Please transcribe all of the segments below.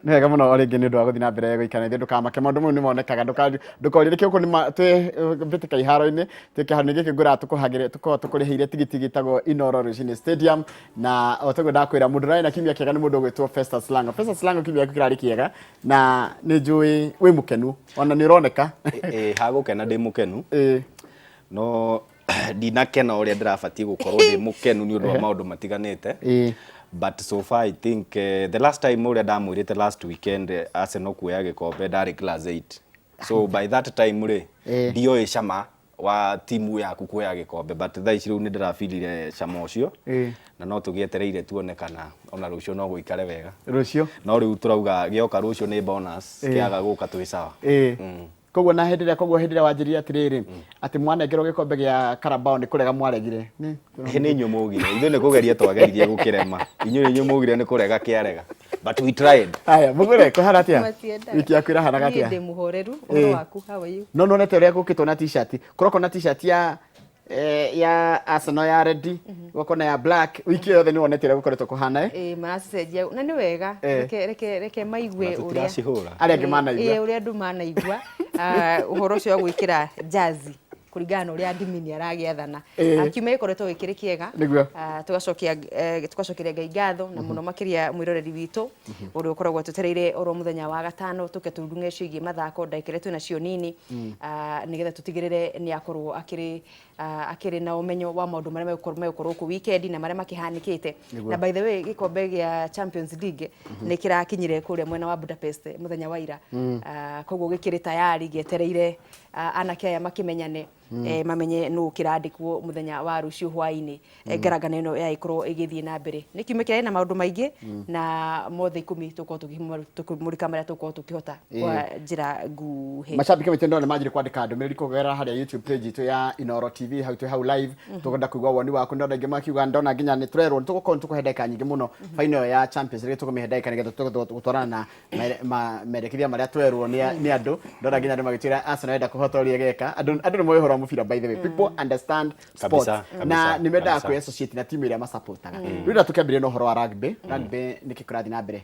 Nĩ wega mũno o rĩngĩ nĩ ũndũ wa gũthiĩ na mbere gũikara ithuĩ. Ndũkamake, maũndũ mau nĩ monekaga. Ndũkorie nĩkĩo gũkũ nĩma twĩ mbĩtĩka iharo-inĩ, twĩ kĩharo-inĩ gĩkĩ ngwĩraga tũkũhagĩre, tũkoragwo tũkũrĩhĩire tigiti gĩtagwo Inooro Rũcinĩ Stadium. Na o taguo ndakwĩra, mũndũ ũrarĩ na kiumia kĩega nĩ mũndũ ũgwĩtwo Festus Lango. Festus Lango, kiumia gĩaku kĩrarĩ kĩega na nĩ njũĩ wĩ mũkenu, ona nĩ ũroneka. Ĩ, hagũkena ndĩ mũkenu. No ndinakena ũrĩa ndĩrabatiĩ gũkorwo ndĩ mũkenu nĩ ũndũ wa maũndũ matiganĩte. But so far I think the last time ũrĩa ndamwĩrĩte last weekend, Arsenal kuoya gĩkombe, ndarĩ class 8, so by that time rĩ, ndioĩ cama wa timu yaku kuoya gĩkombe, but thaa ici rĩu nĩ ndĩrabilire cama ũcio. Na no tũgĩetereire tuone kana ona rũciũ no gũikare wega. Rũciũ. No rĩu tũrauga gĩoka rũciũ nĩ bonus, kĩaga gũka twĩ sawa. Koguo na hĩndĩ ĩrĩa koguo hĩndĩ ĩrĩa wanjĩrire atĩrĩrĩ atĩ mwanengerwo gĩkombe gĩa Carabao nĩ kũrega mwaregire. Nĩ Ĩ, nĩ inyuĩ mũgire, ithuĩ nĩ kũgeria twageririe gũkĩrema, inyuĩ nĩ inyuĩ mũgire nĩ kũrega kĩarega, but we tried. Haya, mũgũre kũhana atĩa? Matiendaga. Wiki yaku ĩrahanaga Niĩ atĩa? ndĩ mũhoreru. Ũhoro waku, how are you? No nonete ũrĩa gũkĩtwo na t-shirt. Kũroko na t-shirt ya Arsenal ya red, gũkorwo na ya black. Wiki ĩyo yothe nĩ wonete ũrĩa gũkoretwo kũhana, eh? Ĩĩ, maracicenjia na nĩ wega. Reke maigue Na ũrĩa tũtiracihũra. Arĩa angĩ manaigua. Ĩĩ, ũrĩa andũ manaigua. Ah, ũhoro ũcio wa gwĩkĩra jazi kũringana na ũrĩa admin aragĩathana. Ah, kiumia gĩkoretwo gĩkĩrĩ kĩega. Ah, tũgacokia tũgacokeria Ngai ngatho na mũno makĩria mwĩroreri witũ ũrĩa ũkoragwo twetereire oro mũthenya wa gatano tũke tũrunge ciĩgiĩ mathako ndagĩka iria twĩnacio nini, ah, nĩgetha tũtigĩrĩre nĩ akorwo akĩrĩ na ũmenyo wa maũndũ marĩa megũkorwo kũ weekend na marĩa makĩhanĩkĩte. Na by the way, gĩkombe gĩa Champions League nĩ kĩrakinyire kũrĩa mwena wa Budapest mũthenya wa ira. Ah, koguo gĩkĩrĩ tayari gĩetereire, ah, anake aya makĩmenyane, mamenye nũ kĩrandĩkwo mũthenya wa rũciũ hwaĩ-inĩ. Ngarangano ĩno yagĩkorwo ĩgĩthiĩ na mbere nĩ kiumia kĩrĩa na maũndũ maingĩ na mothe 10 tũkorwo tũkĩmũrĩka marĩa tũkorwo tũkĩhota kwa njĩra nguhĩ. Macambĩki maitũ ndona manjire kwandĩka ndũmĩrĩri kũgerera harĩa YouTube page itũ ya Inooro TV, hau twĩ hau live. Tũkwenda kũigua woni waku. Ndona aingĩ makiuga, ndona nginya nĩ tũrerwo nĩ tũgũkorwo nĩ tũkũhe ndagĩka nyingĩ mũno final ya Champions League, tũkũmĩhe ndagĩka nĩgetha tũgũtwarana na merekithia marĩa twerwo nĩ andũ. Ndona nginya andũ magĩtwĩra Arsenal enda kũhota ũrĩa ĩgeka. Andũ nĩ moĩ ũhoro wa mũbira, by the way. People understand sports na nĩ mendaga kwĩ associate na timu ĩrĩa masupportaga. Rĩu na tũkĩambĩrĩria na ũhoro wa rugby. Rugby nĩkĩ kũrathiĩ na mbere?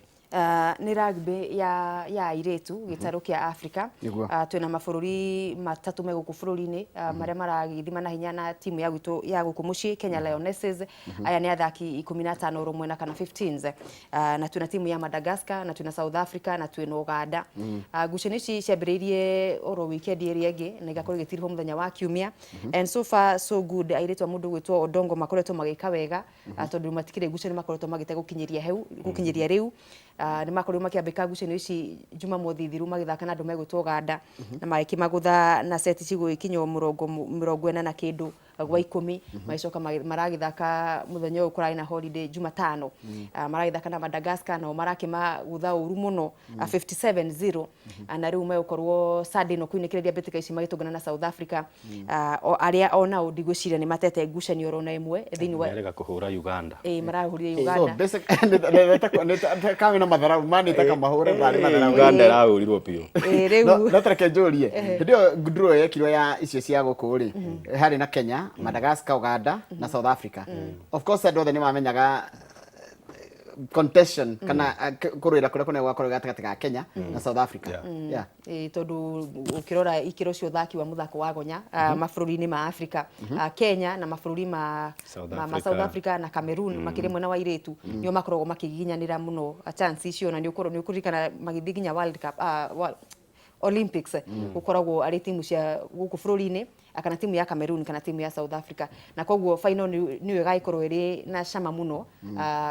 Nĩ rugby ya airĩtu gĩtarũ kĩa Africa. Twĩna mabũrũri matatũ me gũkũ bũrũri-inĩ, marĩa maragĩthima na hinya na timu ya gwitũ ya gũkũ mũciĩ, Kenya Lionesses. Aya nĩ athaki 15 ũrũmwe na kana 15s. Na twĩna timu ya Madagascar na twĩna South Africa na twĩna Uganda. Ngucanio ici ciambĩrĩirie oro weekend ĩrĩa ĩngĩ na igakorwo igĩtirihwo mũthenya wa kiumia, and so far so good. Airĩtu a mũndũ gwĩtwo Odongo makoretwo magĩka wega, tondũ matikĩrĩ ngucanio makoretwo magĩte gũkinyĩria heu gũkinyĩria rĩu. Nĩ makorirwo makĩambĩka ngucanio ici Jumamothi thiru magĩthaka na andũ megwĩtwo Uganda na magĩkĩmagũtha na seti cigũgĩkinya 40 na kĩndũ gwa 10. Magĩcoka maragĩthaka mũthenya ũyũ kũrarĩ na holiday Jumatano. Ah, maragĩthaka na Madagascar nao marakĩmagũtha ũru mũno, 57-0. Ah, na rĩu megũkorwo Sunday ĩno kũinĩkĩrĩria mbĩtĩka ici magĩtũngana na South Africa. Ah, o arĩa onao ndigwĩciria nĩ matete ngucanio oro na ĩmwe thĩinĩ wa Marega kũhũra Uganda. Ĩĩ, marahũrire So Uganda. basic nĩ kamĩ na matharau manĩta kamahũre barĩ matharau. Uganda ĩrahũrirwo biũ. Ĩĩ, rĩu No tareke njũrie, hĩndĩ ĩyo draw yekirwo ya icio cia gũkũ rĩ, harĩ na Kenya, Madagascar, Uganda na South Africa. Of course andũ othe nĩ mamenyaga contention kana kũrũĩra kũrĩa kũnene gwakorwo gatagatĩ ga Kenya na South Africa. Yeah. Ĩĩ, tondũ ũkĩrora ikĩro cia ũthaki wa mũthako wa gonya, mabũrũri-inĩ ma Africa, Kenya na mabũrũri ma South ma Africa. South Africa na Cameroon makĩrĩ mwena wa airĩtu nĩo makoragwo makĩgiginyanĩra mũno chance icio, na nĩ ũkũririkana magĩthiĩ nginya World Cup, Olympics, gũkoragwo arĩ timu cia gũkũ bũrũri-inĩ kana timu ya Cameroon kana timu ya South Africa, na koguo final nĩyo ĩgagĩkorwo ĩrĩ na cama mũno.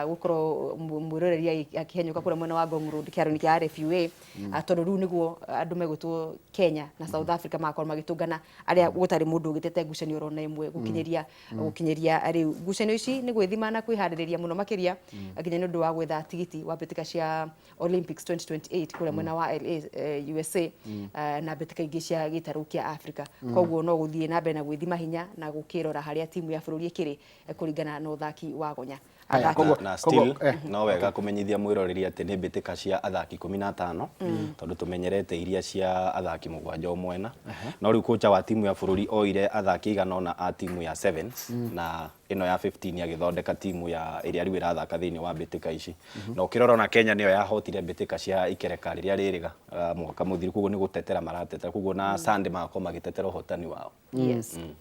Gũkorwo mwĩroreri akĩhenyũka kũrĩa mwena wa Ngong Road kĩharo-inĩ kĩa RFUA, tondũ rĩu nĩguo andũ megwĩtwo Kenya na South Africa magakorwo magĩtũngana arĩa gũtarĩ mũndũ ũgĩtete ngucanio oro na ĩmwe gũkinyĩria rĩu. Ngucanio ici nĩ gwĩthima na kwĩharĩrĩria mũno makĩria nginya nĩ ũndũ wa gwetha tigiti wa mbĩtĩka cia Olympics 2028 kũrĩa mwena wa LA, USA, na mbĩtĩka ingĩ cia gĩtarũ kĩa Africa. Koguo no gũthiĩ na mbere na gwĩthima hinya na gũkĩrora harĩa timu ya bũrũri ĩkĩrĩ kũringana na ũthaki wa gonya. Aya, Athaki Na koguo, still no wega kũmenyithia mwĩroreri atĩ nĩ mbĩtĩka cia athaki 15, tondũ tũmenyerete iria cia athaki 7 o mwena, no rĩu kocha wa timu ya bũrũri oire athaki igana ũna a timu ya sevens na Ĩno ya 15 agĩthondeka timu ya ĩrĩa rĩu ĩrathaka thĩinĩ wa mbĩtĩka ici. Na ũkĩrora ona Kenya nĩyo yahotire mbĩtĩka cia ikereka rĩrĩa rĩrĩga mwaka mũthiru, koguo nĩ gũtetera maratetera, koguo na Sunday magakorwo magĩtetera ũhotani wao.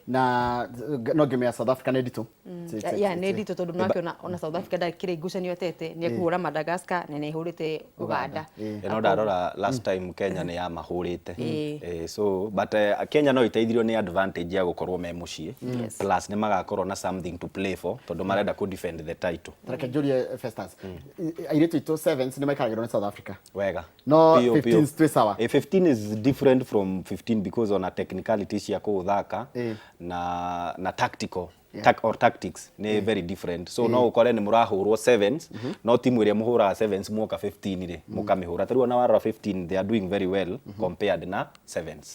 Na no ngĩmenya South Africa nĩ nditũ. Yeah, nĩ nditũ tondũ nake ona South Africa ndakĩrĩ ngucanio atete, nĩ ekũhũra Madagascar na nĩ ĩhũrĩte Uganda. Ĩno ndarora last time Kenya nĩ yamahũrĩte. So but Kenya no iteithirio nĩ advantage ya gũkorwo me mũciĩ, plus nĩ magakorwo na something to play for tondũ marenda kũ defend the title. Reke njũrie Festus, airĩtu aitũ sevens nĩ maikaragĩrwo nĩ South Africa? Wega. No Pio, pio. 15 twĩ sawa? 15 is different from 15 because ona technicality cia kũũthaka na tactical or tactics nĩ very different, so no ũkore nĩ mũrahũrwo sevens, no timu ĩrĩa mũhũraga sevens mwoka 15 rĩ mũkamĩhũra. Ta rĩu ona warora 15, they are doing very well compared na sevens.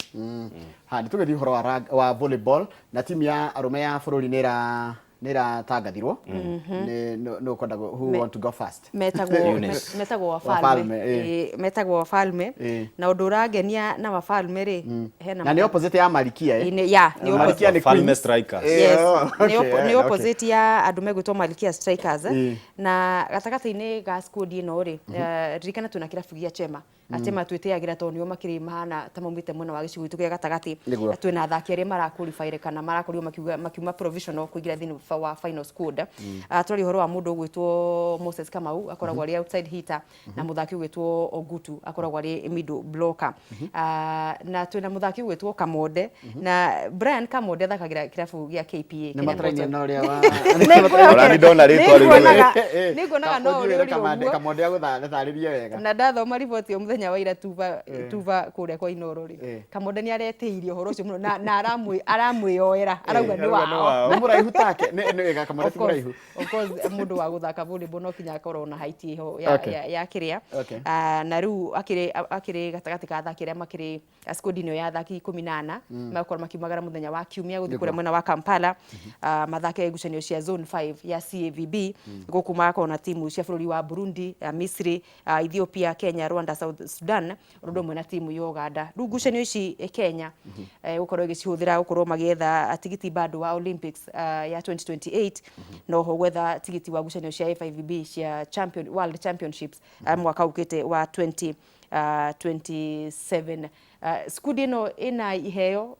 Ha, nĩ tũgĩthiĩ ũhoro wa volleyball, na timu ya arũme ya bũrũri nĩ ĩratangathirwo. Nĩ ũkwenda who want to go first? Metagwo Eunice. Metagwo Wafalme, Wafalme. Metagwo Wafalme. Na ũndũ ũrangenia na Wafalme rĩ, hena Na nĩ opposite ya Marikia, eh? Ya, nĩ Malkia nĩ Wafalme Queens. Strikers. Yes, Oh, okay, nĩ opposite ya andũ megwĩtwo Malkia Strikers. Na gatagatĩ-inĩ ga squad ĩno rĩ, ririkana twĩna kĩrabu gĩa Chema. Chema twĩtĩagĩra tondũ nĩo makĩrĩ mahana ta maumĩte mwena wa gĩcigo gitũ gĩa gatagatĩ. Twĩna athaki arĩa maraqualify kana marakorirwo makiuga makiuma provisional kũingĩra thĩinĩ wa final squad. Twaria ũhoro wa mũndũ ũgwĩtwo Moses Kamau, akoragwo arĩ outside hitter, na mũthaki ũgwĩtwo Ogutu, akoragwo arĩ middle blocker. Na twĩna mũthaki ũgwĩtwo Kamonde, na Brian Kamonde athakagĩra kĩrabu gĩa KPA, Nĩ Kenya matarainie Ports. na ũrĩa wa Ona nĩ ndona rĩtwa rĩu. Nĩnguonaga no ũrĩa ũrĩ ũguo. Kamonde agũtarĩrie wega. Na ndathoma riboti ya mũthenya wa ira tuba kũrĩa kwa Inoro rĩ, Kamonde nĩ aretĩirie ũhoro ũcio mũno na aramwĩyoera, arauga nĩ wao. Nĩ mũraihu take, nĩ wega Kamonde Of ti course, mũraihu. of course, mũndũ wa gũthaka volleyball no kinya akorwo na height ĩho ya, ya kĩrĩa. Na rĩu akĩrĩ gatagatĩ ka athaki arĩa makĩrĩ squad ĩno ya athaki 14 magakorwo makiumagara mũthenya wa kiumia gũthiĩ kũrĩa mwena wa Kampala, mathake ngucanio cia zone 5 ya CAVB. Gũkũ magakorwo na timu cia bũrũri wa Burundi, Misri, Ethiopia, Kenya, Rwanda, South Sudan, ũndũ ũmwe na timu ya Uganda. Rĩu ngucanio ici, Kenya gũkorwo ĩgĩcihũthĩra gũkorwo magĩetha tigiti bado wa Olympics ya 2028, noho gwetha tigiti wa ngucanio cia FIVB cia champion, World Championships mwaka ũkĩte wa 20 27. Squad ĩno ĩna iheo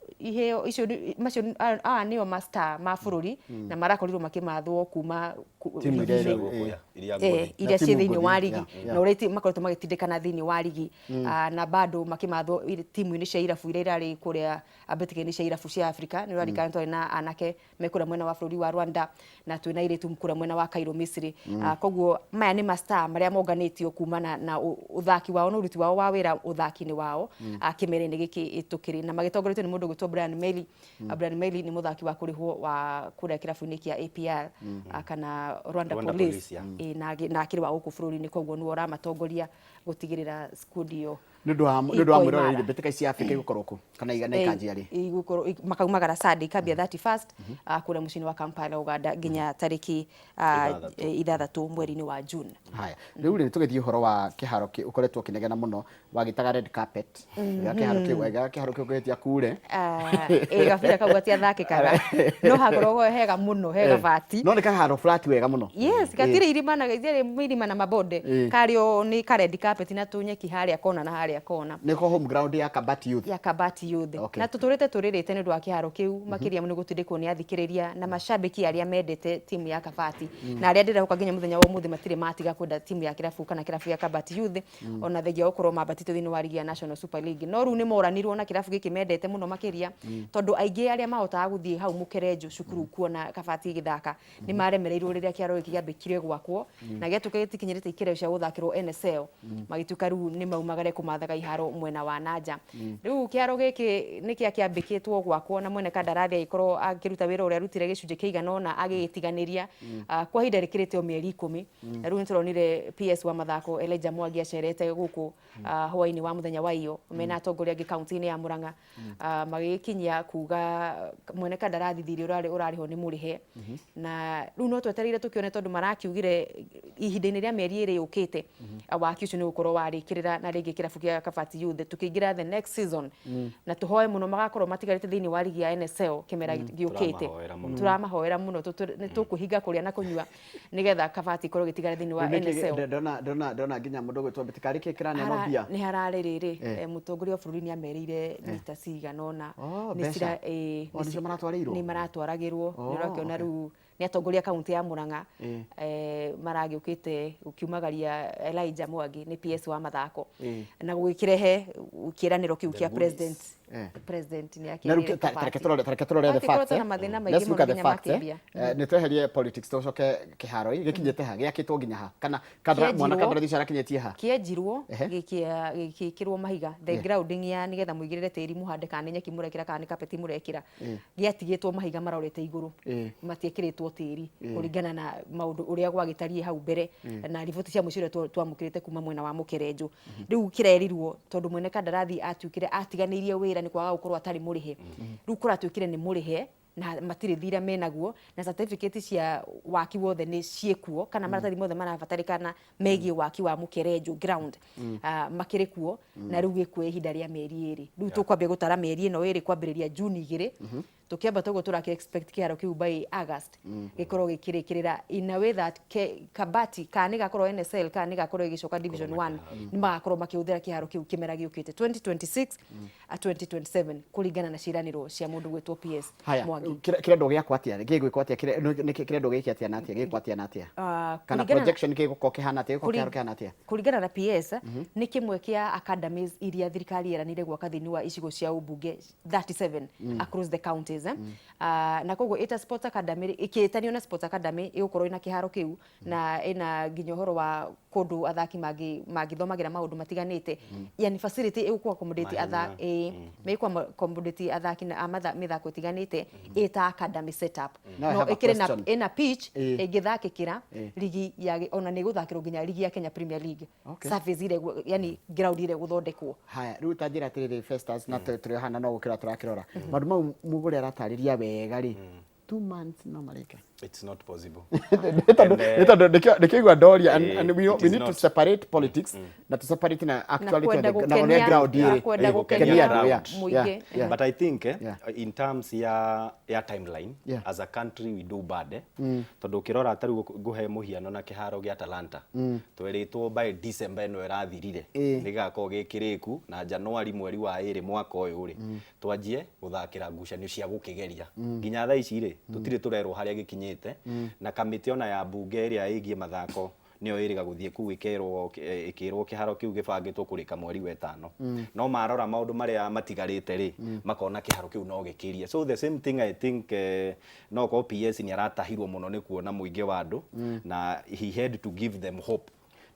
icio macio aya nĩo mastar ma bũrũri na marakorirwo makĩmathwo kuma Timu iria ligi-inĩ. Iria Eh, ngũthi. Iria timu ciĩ thĩinĩ wa ngũthi, rigi na ũrĩa makoretwo magĩtindĩkana thĩinĩ wa rigi. Na bado makĩmathwo timu-inĩ cia irabu iria irarĩ kũrĩa mbĩtĩka-inĩ cia irabu cia Afrika. Nĩ ũrarikana twarĩ na anake me kũrĩa mwena wa bũrũri wa Rwanda na twĩna airĩtu kũrĩa mwena wa Cairo, Misri. Koguo maya nĩ mastar marĩa monganĩtio kumana na ũthaki wao na ũruti wao wa wĩra ũthaki-inĩ wao kĩmera-inĩ gĩkĩ tũkĩrĩ, na magĩtongoretio nĩ mũndũ ũgwĩtwo Brian Meli. Brian Meli nĩ mũthaki wa kũrĩhwo wa kũrĩa kĩrabu-inĩ kĩa APR, kana Rwanda, Rwanda Police, Police, yeah. Na akĩrĩ wa gũkũ bũrũri-inĩ, koguo nĩwe ũramatongoria gũtigĩrĩra squad ĩyo Nĩ ũndũ wa iko mwĩroreri, imara. mbĩtĩka ici cia Afrika igũkorwo kũ kana na ikanjia rĩ? Igũkorwo makaumagara Sunday, ikambia 31st kũrĩa mũciĩ-inĩ wa Kampala, Uganda, nginya tarĩki 6. 6 mweri-inĩ wa June. Haya, rĩu rĩ tũgĩthiĩ ũhoro wa kĩharo ũkoretwo ũkĩnegena mũno wagĩtaga red carpet ya kĩharo kĩu, wega kĩharo kĩu kĩhĩtia kure. Ĩ gabira kau gatiathakĩkaga, no hakoragwo hega mũno, he gabati. No nĩ kaharo flat wega mũno. Yes, gatirĩ irima na gatirĩ irima na mabonde. Karĩo nĩ ka red carpet na tũnyeki harĩa kona na harĩa kona. Nĩko home ground ya Kabati Youth. Ya Kabati Youth. Na tũtũrĩte tũrĩrĩte nĩ ũndũ wa kĩharo kĩu, makĩria nĩ gũtindĩkwo nĩ athikĩrĩria na macambĩki arĩa mendete timu ya Kabati, na arĩa ndĩrehoka nginya mũthenya wa ũmũthĩ matirĩ matiga kwenda timu ya kĩrabu kana kĩrabu gĩa Kabati Youth, ona thengia wa gũkorwo mambatĩtio thĩinĩ wa ligi ya National Super League. No rĩu nĩ moranirwo na kĩrabu gĩkĩ mendete mũno makĩria, tondũ aingĩ arĩa mahotaga gũthiĩ hau mũkerenjo cukuru kuona Kabati ĩgĩthaka nĩ maremereirwo rĩrĩa kĩharo gĩkĩ gĩambĩkire gwakwo na gĩatuĩka gĩtikinyĩrĩte ikĩro cia gũthakĩrwo NSL, magĩtuĩka rĩu nĩ maumagare kũmathaga iharo mwena wa nanja. Rĩu kĩharo gĩkĩ nĩ kĩa kĩambĩkĩtwo gwakwo na mwene kandarathi agĩkorwo akĩruta wĩra ũrĩa arutire gĩcunjĩ kĩigana ũna agĩgĩtiganĩria kwa ihinda rĩkĩrĩte o mĩeri 10. Na rĩu nĩtũronire PS wa mathako Elijah Mwangi acerete gũkũ hwaĩ-inĩ wa mũthenya wa iyo mena atongoria angĩ kaunti-inĩ ya Murang'a, magĩgĩkinyia kuga mwene kandarathi thirĩ ũrarĩ ũrarĩho nĩ mũrĩhe. Na rĩu no twetereire tũkĩone, tondũ marakiugire ihinda-inĩ rĩa mĩeri 2 yũkĩte waki ũcio nĩ ũgũkorwo warĩkĩrĩra na rĩngĩ kĩrabu gĩa kĩa Kabati Youth tukĩingĩra the next season, na tũhoe mũno magakorwo matigarĩte thĩinĩ wa ligi ya NSL kĩmera gĩũkĩte. Tũramahoera mũno. Tũramahoera mũno, nĩ tũkwĩhinga kũrĩa na kũnyua nĩgetha Kabati ikorwo ĩgĩtigara thĩinĩ wa Rĩu nĩkĩ- NSL. Ndona nginya mũndũ ũgwĩtwo Mbĩtĩka rĩkĩ kĩraneanwo mbia. Nĩ hararĩ rĩrĩ, mũtongoria wa bũrũri nĩ amerĩire mita cigana ũna. Oh, Nĩ mbeca. ĩĩ, Oh, nĩcio maratwarĩirwo? Nĩ maratwaragĩrwo. Oh, Nĩ ũrakĩona. Okay. Rĩu nĩ atongoria kaunti ya Murang'a maragĩũkĩte gũkiumagaria Elijah Mwangi, nĩ PS wa mathako, na gũgĩkĩrehe kĩĩranĩro kĩu kĩa president. President nĩ Na rĩu akĩrĩire ta reke tũrore the Kabati facts. ĩkoretwo na mathĩna maingĩ Let's look mũno at the nginya facts. makĩambia. Nĩ tweherie politics, tũcoke kĩharo-inĩ. Gĩkinyĩte ha? Gĩakĩtwo nginya ha? Kana mwana Kĩenjirwo. kandarathi ũcio arakinyĩtie ha? Kĩenjirwo, gĩkĩkĩrwo mahiga, the grounding ya nĩgetha mũigĩrĩre tĩri mũhande, kana nĩ nyeki mũrekĩra kana nĩ kapeti mũrekĩra, gĩatigĩtwo mahiga marorete igũrũ, matiĩkĩrĩtwo tĩri kũringana na maũndũ ũrĩa gwagĩtariĩ hau mbere na riboti cia mũico iria twamũkĩrĩte kuma mwena wa Mũkerenjũ. Rĩu kĩrerirwo tondũ mwene kandarathi atuĩkire atiganĩirie wĩra nĩ kwaga gũkorwo atarĩ mũrĩhe. Rĩu kũratuĩkire nĩ mũrĩhe na matirĩ thira menaguo, na certificate cia waki wothe nĩ ciĩkuo, kana maratathi mothe marabatarĩkana megiĩ waki wa Mũkerenjũ ground makĩrĩ kuo. Na rĩu gĩkuoya ihinda rĩa mĩeri 2. Rĩu tũkwambia gũtara mĩeri ĩno 2 kwambĩrĩria Juni 2, tũkĩambata ũguo tũrakĩ expect kĩharo kĩu by August gĩkorwo gĩkĩrĩkĩrĩra in a way that Kabati kana nĩ gakorwo NSL kana nĩ gakorwo ĩgĩcoka Division 1, nĩ magakorwo makĩhũthĩra kĩharo kĩu kĩmera gĩũkĩte 2026 a 2027, kũringana na ciĩranĩro cia mũndũ gwĩtwo PS Haya, Mwangi. Kĩrendwo gĩakwo atĩa? Gĩgwĩkwo atĩa? Kĩrendwo gĩke atĩa na atĩa? Gĩgwĩkwo atĩa na atĩa? Kana projection gĩgũkorwo kĩhana atĩa? Gĩgũkorwo kĩharo kĩhana atĩa? Kũringana na PS, nĩ kĩmwe kĩa academies iria thirikari yeranĩire gwaka thĩinĩ wa icigo cia ũmbunge 37 across the counties, eh? Na koguo ĩta Sports Academy ĩkĩtanio na Sports Academy ĩgũkorwo ĩna kĩharo kĩu na ĩna nginya ũhoro wa kũndũ athaki mangĩthomagĩra maũndũ matiganĩte, yani facility ĩgũkũ accommodate athaki, mĩkũ accommodate athaki na a mĩthako ĩtiganĩte ĩta academy setup. Now I No have a ĩkĩrĩ na question. ĩna pitch ĩngĩthakĩkĩra ligi ya, ona nĩ ĩgũthakĩrwo nginya ligi ya Kenya Premier League. Surface ire, yani ground ire gũthondekwo. Haya, rĩu ta njĩra atĩrĩrĩ, Festus, na tũrĩ hana no gũkĩra tũrakĩrora maũndũ mau mũgũre aratarĩria wega rĩ, 2 months no marĩke? It's not possible. Nĩ tondũ nĩkĩo igua ndoria and It we is need to not. separate politics na to separate na actuality kwenda na ũrĩa ground na ĩrĩ. kwenda Ĩĩ, gũkenia gũkenia andũ, yeah, mũingĩ. yeah. But I think in terms ya timeline, as a country we do bad, eh? Tondũ ũkĩrora ta rĩu ngũhe mũhiano na kĩharo gĩa Talanta, twerĩtwo by December ĩno ĩrathirire nĩ gĩgakorwo gĩ kĩrĩku, na January mweri wa 2 mwaka ũyũ rĩ twanjie gũthakĩra ngucanio cia gũkĩgeria. Nginya thaa ici rĩ tũtirĩ tũrerwo harĩa gĩkinyĩte, na kamĩtĩ ona ya mbunge ĩrĩa ĩgiĩ mathako nĩyo ĩrĩga gũthiĩ kũu ĩkĩrwo kĩharo kĩu gĩbangĩtwo kũrĩka mweri wa 5, no marora maũndũ marĩa matigarĩte rĩ makona kĩharo kĩu no gĩkĩrie. So the same thing, I think, no korwo PS nĩ aratahirwo mũno nĩ kuona mũingĩ wa andũ na he had to give them hope.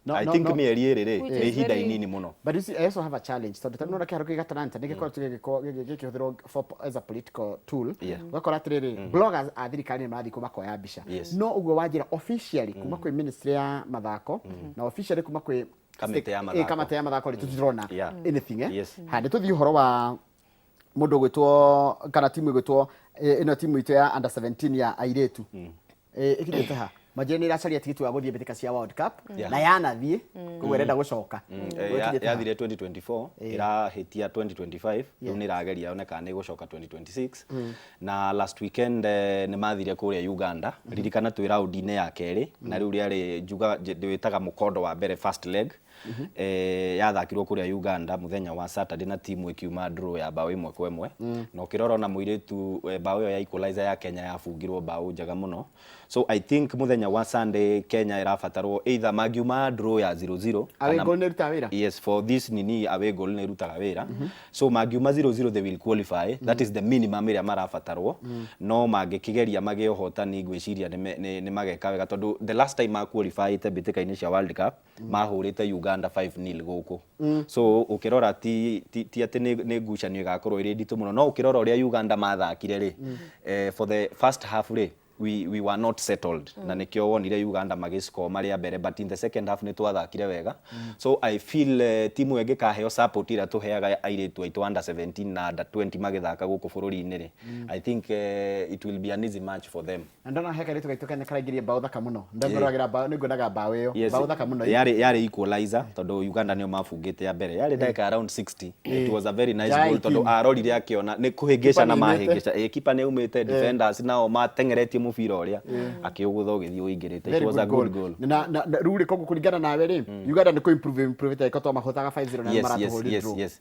No, I no, think no. mĩeri 2 rĩ Which nĩ is ihinda inini mũno. But you see, I also have a challenge tondũ tarĩu nona kĩharo kĩu gĩa Talanta nĩ gĩkoretwo gĩkĩhũthĩrwo as a political tool. Ũgakora atĩrĩrĩ, bloggers a thirikari nĩ marathiĩ kũu makoya mbica, no ũguo wanjĩra officially kuma kwĩ ministry ya mathako na officially kuma kwĩ Kamĩtĩ ya mathako. Kamĩtĩ ya mathako rĩ, tũtirona anything, eh. Ha nĩ tũthiĩ ũhoro wa mũndũ ũgwĩtwo kana timu ĩgwĩtwo ĩno timu itũ ya under 17 ya airĩtu. Ĩkinyĩte ha? Manjĩre nĩ ĩracaria tigiti wa gũthiĩ mbĩtĩka cia World Cup na yanathiĩ, koguo ĩrenda gũcoka. Koguo ĩkinyĩte ha? Yathire 2024, ĩrahĩtia 2025, rĩu nĩ ĩrageria yone kana nĩ ĩgũcoka 2026. Na last weekend nĩ mathire kũrĩa Uganda. Ririkana twĩ raundi-inĩ ya kerĩ, na rĩu rĩarĩ njuga ndĩwĩtaga mũkondo wa mbere, first leg. Yathakirwo kũrĩa Uganda mũthenya wa Saturday na timu ĩkiuma draw ya bao 1-1. Na ũkĩrora ona mũirĩtu, bao ĩyo ya equalizer ya Kenya yabungirwo bao njega mũno. So I think mũthenya wa Sunday Kenya ĩrabatarwo either mangiuma draw ya 0-0 Away goal nĩ ĩrutaga wĩra? Yes, for this nini, away goal nĩ ĩrutaga wĩra. So mangiuma 0-0 they will qualify. That is the minimum ĩrĩa marabatarwo. No mangĩkĩgeria magĩe ũhotani, ngwĩciria nĩ mageka wega, tondũ the last time ma qualifyĩte mbĩtĩka-inĩ cia World Cup mahũrĩte Uganda 5-0 gũkũ. So ũkĩrora ti atĩ nĩ ngucanio ĩgakorwo ĩrĩ nditũ mũno, no ũkĩrora ũrĩa Uganda mathakire rĩ, for the first half rĩ. we were not settled na nĩkĩo wonire Uganda magĩscore marĩ a mbere, but in the second half nĩ twathakire wega. So I feel timu ĩyo ĩngĩkaheo support ĩrĩa tũheaga airĩtu aitũ under 17 na under 20 magĩthaka gũkũ bũrũri-inĩ rĩ, I think it will be an easy match for them. Na ndona he kairĩtu gaitũ kenya karaingĩria mbaũ thaka mũno. Ndangoragĩra mbaũ, nĩnguonaga mbaũ ĩyo. Mbaũ thaka mũno. Yarĩ equalizer tondũ Uganda nĩo mabungĩte ya mbere. Yarĩ ndagĩka around 60. It was a very nice goal tondũ arorire akĩona nĩ kũhĩngĩcana mahĩngĩca. Ĩĩ, keeper nĩ aumĩte, defenders nao mateng'eretie mũbira ũrĩa akĩũgũtha ũgĩthiĩ ũingĩrĩte. It was a good goal. Na rĩu rĩ, koguo kũringana nawe rĩ, Uganda nĩ kũ improve improve ĩko twamahotaga 5-0 na maratũhũrire draw. Yes.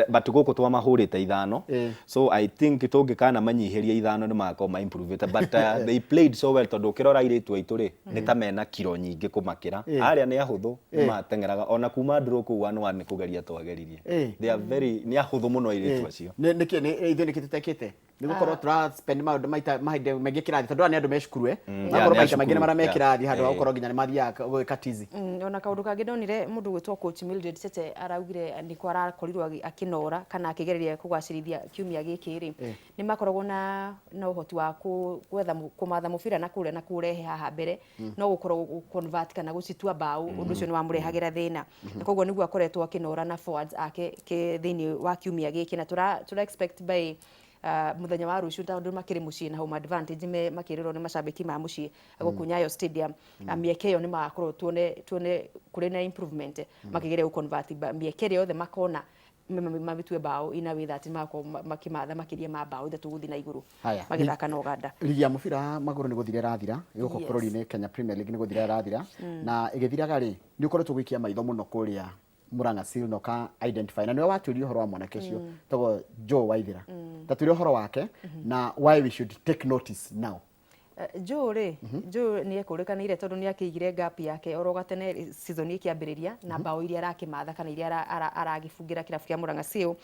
But gũkũ twamahũrĩte ithano. So I think tũngĩkana manyihĩria ithano nĩ magakorwo ma improve but they played so well tondũ ũkĩrora airĩtu aitũ rĩ, nĩ ta mena kiro nyingĩ kũmakĩra. Arĩa nĩ ahũthũ, nĩ mateng'eraga ona kuma draw kũu 1-1 nĩ kũgeria twageririe. They are very, nĩ ahũthũ mũno airĩtu acio. Nĩkĩ ithuĩ nĩkĩ tũtekĩte? Nĩ gũkorwo tũra spend maũndũ maita mahinda maingĩ kĩrathi tondũ aya nĩ andũ me cukuru eh. Magakorwo nĩ a maita maingĩ nĩ cukuru, marĩa me kĩrathi handũ ha gũkorwo nginya nĩ mathiaga gwĩka tizi. Ona kaũndũ kangĩ ndonire mũndũ ũgwĩtwo coach Mildred Cheche araugire nĩko arakorirwo akĩnora kana akĩgereria kũgacĩrithia kiumia gĩkĩ rĩ, nĩ makoragwo na ũhoti wa gwetha kũmatha mũbira na kũrĩa na kũũrehe haha mbere, no gũkorwo gũ convert kana gũcitua mbaũ, ũndũ ũcio nĩ wamũrehagĩra thĩna. Na koguo nĩguo akoretwo akĩnora na forwards ake thĩinĩ wa kiumia gĩkĩ, na tũra expect by mũthenya wa rũciũ tondũ makĩrĩ mũciĩ na home advantage makĩrĩrwo nĩ macambĩki ma mũciĩ gũkũ Nyayo Stadium. Mĩeke ĩyo nĩ magakorwo tuone kũrĩ na improvement makĩgeria gũ convert mĩeke ĩrĩa yothe makona mamĩtue mbaũ in a way that magakorwo makĩmatha makĩria ma mbaũ ithatũ gũthiĩ na igũrũ magĩthaka na Uganda. Ligi ya mũbira wa magũrũ nĩ gũthira ĩrathira gũkũ bũrũri-inĩ, Kenya Premier League nĩ gũthira ĩrathira, na ĩgĩthiraga rĩ, nĩ ũkoretwo gũikia maitho mũno kũrĩa Murang'a Seal na ũka identify na nĩwe watuĩria ũhoro wa mwanake ũcio tagwo Joe Waithera. Ta twĩre ũhoro wake na why we should take notice now. Joe rĩ, Joe nĩ ekũrĩkanĩire tondũ nĩ akĩigire gap yake oro gatene season ĩkĩambĩrĩria na mbaũ iria arakĩmatha kana iria aragĩbungĩra kĩrabu kĩa Murang'a Seal.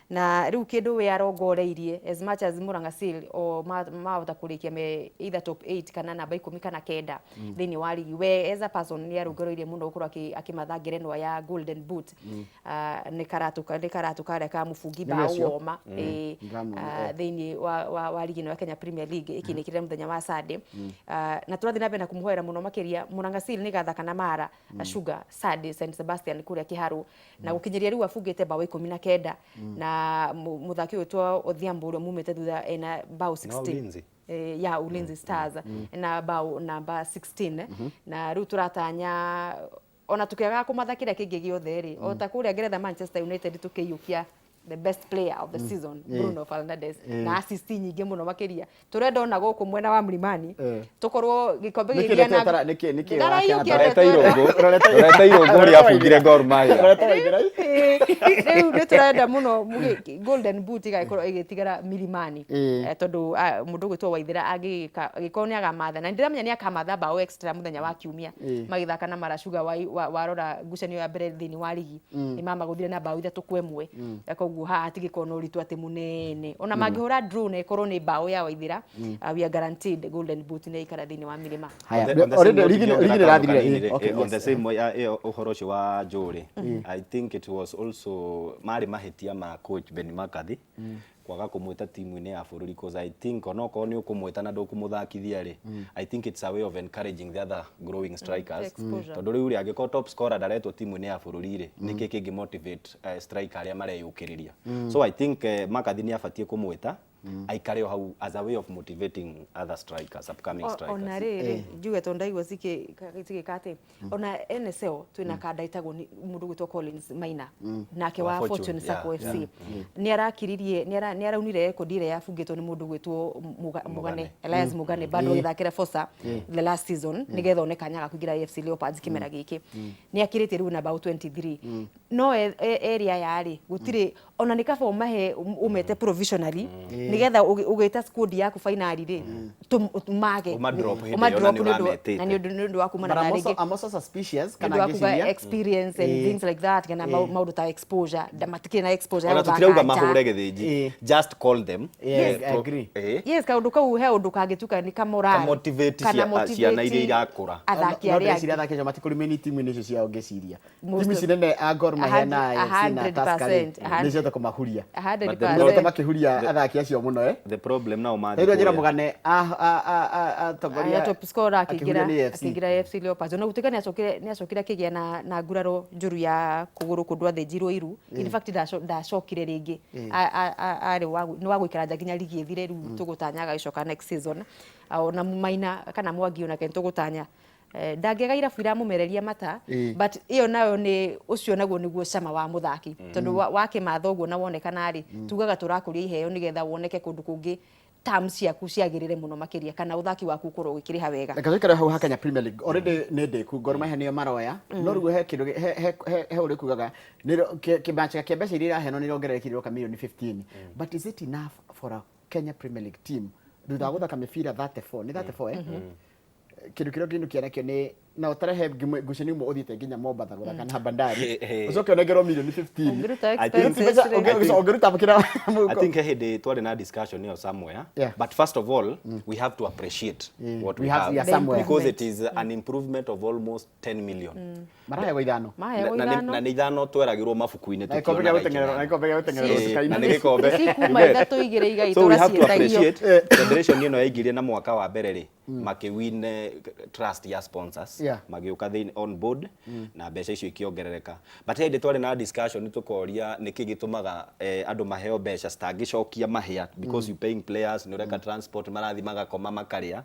Na rĩu kĩndũ we arongoreirie, as much as Murang'a Seal o mahota kũrĩkia me either top 8 kana namba ikũmi kana kenda thĩinĩ wa ligi, we as a person nĩ arongoreirie mũno gũkorwo akĩmatha ngerenwa ya Golden Boot. Nĩ karatũ karĩa ka mũbungi Nĩ mbaũ ũcio? woma, ĩĩ, Ndĩramuona, thĩinĩ wa ligi ĩno ya Kenya Premier League ĩkĩnĩkĩrĩra mũthenya wa Sunday. Na tũrathiĩ na mbere na kũmũhoera mũno makĩria. Murang'a Seal nĩ ĩgathaka na Mara Sugar Sunday St Sebastian kũrĩa Kĩharũ, na gũkinyĩria rĩu abungĩte mbaũ 19, na mũthaki ũyũ ũtwa Odhiambo ũrĩa mumĩte thutha ena mbaũ 16. Ulinzi. Ya Ulinzi Stars na mbaũ namba 16, na rĩu tũratanya ona tũkĩagaga kũmatha kĩrĩa kĩngĩ gĩothe rĩ, o ta kũrĩa Ngeretha Manchester United tũkĩiyũkia the best player of the season Bruno Fernandes na assist nyingĩ mũno makĩria, tũrenda ona gũkũ mwena wa Mlimani tũkorwo gĩkombe Nĩkĩ gĩkĩ ndeto nĩkĩ Ndaraiyũkia ũrakĩamba? Rorete ndeto ĩno. irũngũ, rorete irũngũ ũrĩa abungire Gor Mahia. Rorete Waithera. Rĩu nĩ tũrenda mũno Golden Boot ĩgagĩkorwo ĩgĩtigara Milimani. Tondũ mũndũ ũgwĩtwo Waithera angĩgĩka angĩkorwo nĩ agamatha, na nĩndĩramenya nĩ akamatha mbaũ extra mũthenya wa kiumia magĩthaka na Mara Sugar, warora ngucanio ya mbere thĩinĩ wa ligi nĩ mamagũthire na mbaũ 3-1. Koguo haha hatigĩkorwo na ũritũ atĩ mũnene, ona mangĩhũra draw na ĩkorwo nĩ mbaũ ya Waithera, we are guaranteed Golden Boot nĩ ĩikara thĩinĩ wa Milima. Haya, On the same already note, ligi ngĩongerera ligi kaũndũ nĩrathirire, kanini rĩ, okay, on yes. the same way, ĩyo ũhoro ũcio wa Joe rĩ, I think it was also marĩ mahĩtia ma coach Benni McCarthy kwaga kũmwĩta timu-inĩ ya bũrũri, cause I think onokorwo nĩ ũkũmwĩta na ndũkũmũthakithia rĩ, I think it's a way of encouraging the other growing strikers. Exposure. Tondũ rĩu rĩ, angĩkorwo top scorer ndaretwo timu-inĩ ya bũrũri rĩ, nĩkĩ kĩngĩ motivate striker arĩa mareyũkĩrĩria? So I think McCarthy nĩ abatiĩ kũmwĩta aikare o hau as a way of motivating other strikers, upcoming strikers. Ona rĩrĩ njuge tondũ ndaigua cigĩka atĩ ona NSL twĩna kanda ĩtagwo nĩ mũndũ ũgwĩtwo Collins Maina, nake wa Wa Fortune Fortune, Sacco yeah, FC nĩ arakiririe, nĩ araunire rekondi ĩrĩa yabungĩtwo nĩ mũndũ ũgwĩtwo Mugane, Mugane. Elias Mugane, bado agĩthakĩra Fosa the last season nĩgetha one kanya ga kũingĩra AFC Leopards kĩmera gĩkĩ. Nĩ akĩrĩtie rĩu na bao 23, no area yarĩ gũtirĩ ona nĩ kaba ũmahe ũmete provisionally nĩgetha ũgĩta squad yaku finally rĩ, mage Ũma drop hĩndĩ ĩyo na ũma drop nĩ ũrametĩte. na nĩ ũndũ wa kumana But na I'm also, rĩngĩ I'm also suspicious nĩ kana ũndũ wa kuga ngĩciria experience and things like that, kana maũndũ ta exposure, matikĩrĩ na exposure ya Ona gũthaka tũtirauga nja. mahũre gĩthĩnji, just call them. Yes, I agree. Yes, kaũndũ kau he ũndũ kangĩtuĩka nĩ ka moral, Ka motivate kana ciana iria motivate irakũra. athaki No arĩa ndĩreciria angĩ. athaki acio matikũrĩ timu-inĩ icio ciao ngĩciria. Most Timu of- ici nene a Gor Mahia na A AFC na hundred Tusker rĩ, percent, a nĩ ciahota kũmahuria. 100%. But the Nĩ makĩhuria athaki acio ũcio mũno eh. The problem nao mathiĩ Rĩu njĩra kũrĩa. mũgane atongoria Aya, top scorer akĩhuria akĩingĩra nĩ AFC. akĩingĩra AFC Leopards ona gũtuĩka nĩacokire akĩgĩa na nguraro njũru ya kũgũrũ kũndũ athĩnjirwo iru. In fact ndacokire rĩngĩ. Arĩ nĩ wa gũikara nja nginya ligi ĩthire. Rĩu tũgũtanya agagĩcoka next season. Ona Maina kana Mwangi onake nĩtũgũtanya. Ndangĩaga irabu iramũmereria mata, but ĩyo nayo nĩ ũcio naguo nĩguo cama wa mũthaki, tondũ wakĩmatha ũguo na wonekana rĩ, tugaga tũrakũria iheo nĩgetha woneke kũndũ kũngĩ, terms ciaku ciagĩrĩre mũno makĩria kana ũthaki waku ũkorwo ũgĩkĩrĩha wega. Reke tũikare hau ha Kenya Premier League. Already nĩ ndĩku Gor Mahia nĩo maroya, no rĩu he kĩndũ he ũrĩa kugaga kĩmachĩka kĩa mbeca iria iraheanwo nĩ irongererekire iroka mirioni 15, but is it enough for a Kenya Premier League team thutha wa gũthaka mĩbira 34? Nĩ 34 eh? Kĩndũ kĩrĩa ũngĩinũkia nakĩo nĩ na ũtarehe ngucanio imwe ũthiĩte nginya Mombatha gũthaka na Bandari, ũcoke ũnengerwo mirioni 15. Ũngĩruta I think- expenses Mbeca- rĩ. Ũngĩruta kĩrĩa I think he hĩndĩ twarĩ na discussion ĩyo somewhere, but first of all we have to appreciate what We we have- we are have, somewhere. because it is an improvement of almost 10 million. Maraheagwo ithano. Maheagwo Na ithano. Na nĩ ithano tweragĩrwo mabuku-inĩ Na gĩkombe gĩa tũkĩonaga gũteng'ererwo na ikĩneanwo. gĩkombe gĩa gũteng'ererwo Na nduka-inĩ. nĩ gĩkombe. Cikuma You get? ithatũ igĩrĩ So igaitũra we have to ciĩtagio. appreciate federation ĩno yaingĩrire na mwaka wa mbere rĩ, makĩwin trust ya sponsors, magĩũka thĩinĩ on board na mbeca icio ikĩongerereka. But hĩndĩ twarĩ na discussion tũkoria nĩkĩ gĩtũmaga andũ maheo mbeca citangĩcokia mahĩa, because you paying players, nĩ ũreka transport, marathiĩ magakoma makarĩa.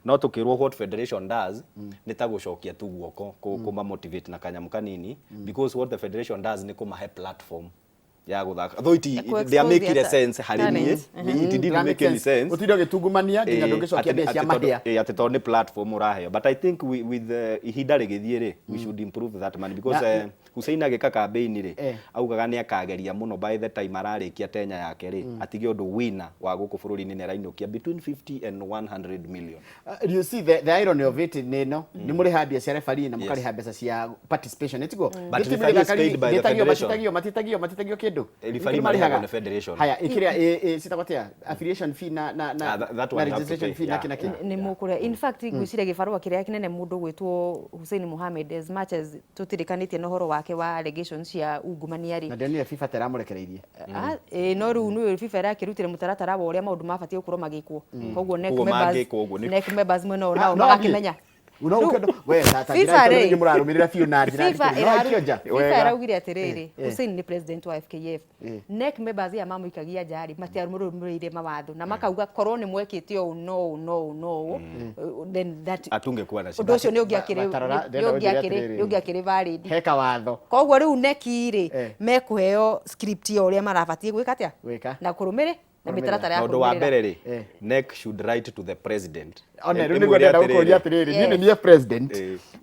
No tũkĩrwo what federation does nĩ ta gũcokia tu guoko kũma motivate na kanyamũ kanini, because what the federation does nĩ kũmahe platform ya gũthaka, though it Ku-expose ndiamĩkire their sense harĩ niĩ. talent. It didn't make any sense. Ũtinde ũgĩtungumania nginya ndũngĩcokia mbia cia mahĩa. Atĩ tondũ nĩ platform ũraheo. But I think with ihinda rĩgĩthiĩ rĩ, we should improve that money, because Hussein agĩka campaign rĩ, augaga nĩ akageria mũno by the time ararĩkia tenya yake rĩ, atige ũndũ winner wa gũkũ bũrũri-inĩ nĩ arainũkia between 50 and 100 million. You see the irony of it nĩ ĩno, nĩ mũrĩha mbia cia referee na mũkarĩha mbeca cia participation, nĩ tiguo? But Nĩ timu referee is ĩthaka paid by the ndĩtagio, federation. Matitagio kĩndũ. Referee Nĩ kĩndũ marĩhagwo marĩhaga. nĩ federation. Haya, ĩkĩrĩa citagwo atĩa, affiliation fee na na na Ah, that na one you have to registration pay. fee na kĩ na kĩ. Nĩ mũkũrĩa. In fact ngwĩciria gĩbarũa kĩrĩa kĩnene mũndũ gwĩtwo Hussein Mohamed, as much as tũtirĩkanĩtie na ũhoro wake wa allegations cia ungumania rĩ, Na ndionire FIFA ta ĩramũrekereirie. Ah, ĩĩ, no rĩu nĩ FIFA ĩrakĩrutire mũtaratara wa ũrĩa maũndũ mabatiĩ gũkorwo magĩkwo, koguo NEC Koguo members mangĩkwo ũguo NEC members mwena ũyũ Ah, nao no magakĩmenya. No Rĩu, ũkĩenda we tata FIFA njĩra rĩ, rĩngĩ mũrarũmĩrĩra biũ na njĩra FIFA nditũ. No aikio nja. FIFA Wega. ĩraugire atĩrĩrĩ, Hussein nĩ president wa FKF. NEC members aya mamũikagia nja rĩ, matiarũmĩrĩire mawatho na makauga korwo nĩ mwekĩte ũũ no ũũ no ũũ no ũũ, then that Atungekuwa na ũndũ shida. ũcio nĩ ũngĩakĩrĩ Batarora, nĩ ndĩrenda ũnjĩre ũngĩakĩrĩ atĩrĩrĩ. nĩ ũngĩakĩrĩ valid. He kawatho. Koguo rĩu NEC rĩ, mekũheo script ya ũrĩa marabatiĩ gwĩka atĩa Gwĩka. na kũrũmĩrĩ na Kũrũmĩrĩra. mĩtaratara ya Na ũndũ wa kũrũmĩrĩra. mbere rĩ, NEC should write to the president. One rĩu Ĩmwĩre nĩguo ndĩrenda atĩrĩrĩ, gũkũria atĩrĩrĩ, niĩ nĩ niĩ president,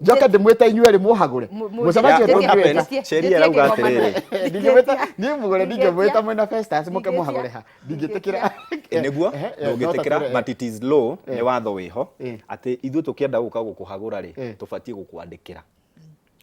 njoke ndĩmwĩte inyuĩ erĩ mũhagũre mũcemanio. Yeah, what tũngĩwĩta. happens, sheria ĩrauga atĩrĩrĩ, Ndingĩmwĩta niĩ mũgũre, ndingĩmwĩta mwĩna Festus mũke mũhagũre ha, ndingĩtĩkĩra. Nĩguo No ndũngĩtĩkĩra, ta but it is law, nĩ watho wĩho atĩ ithuĩ tũkĩenda gũka gũkũhagũra rĩ, tũbatiĩ gũkwandĩkĩra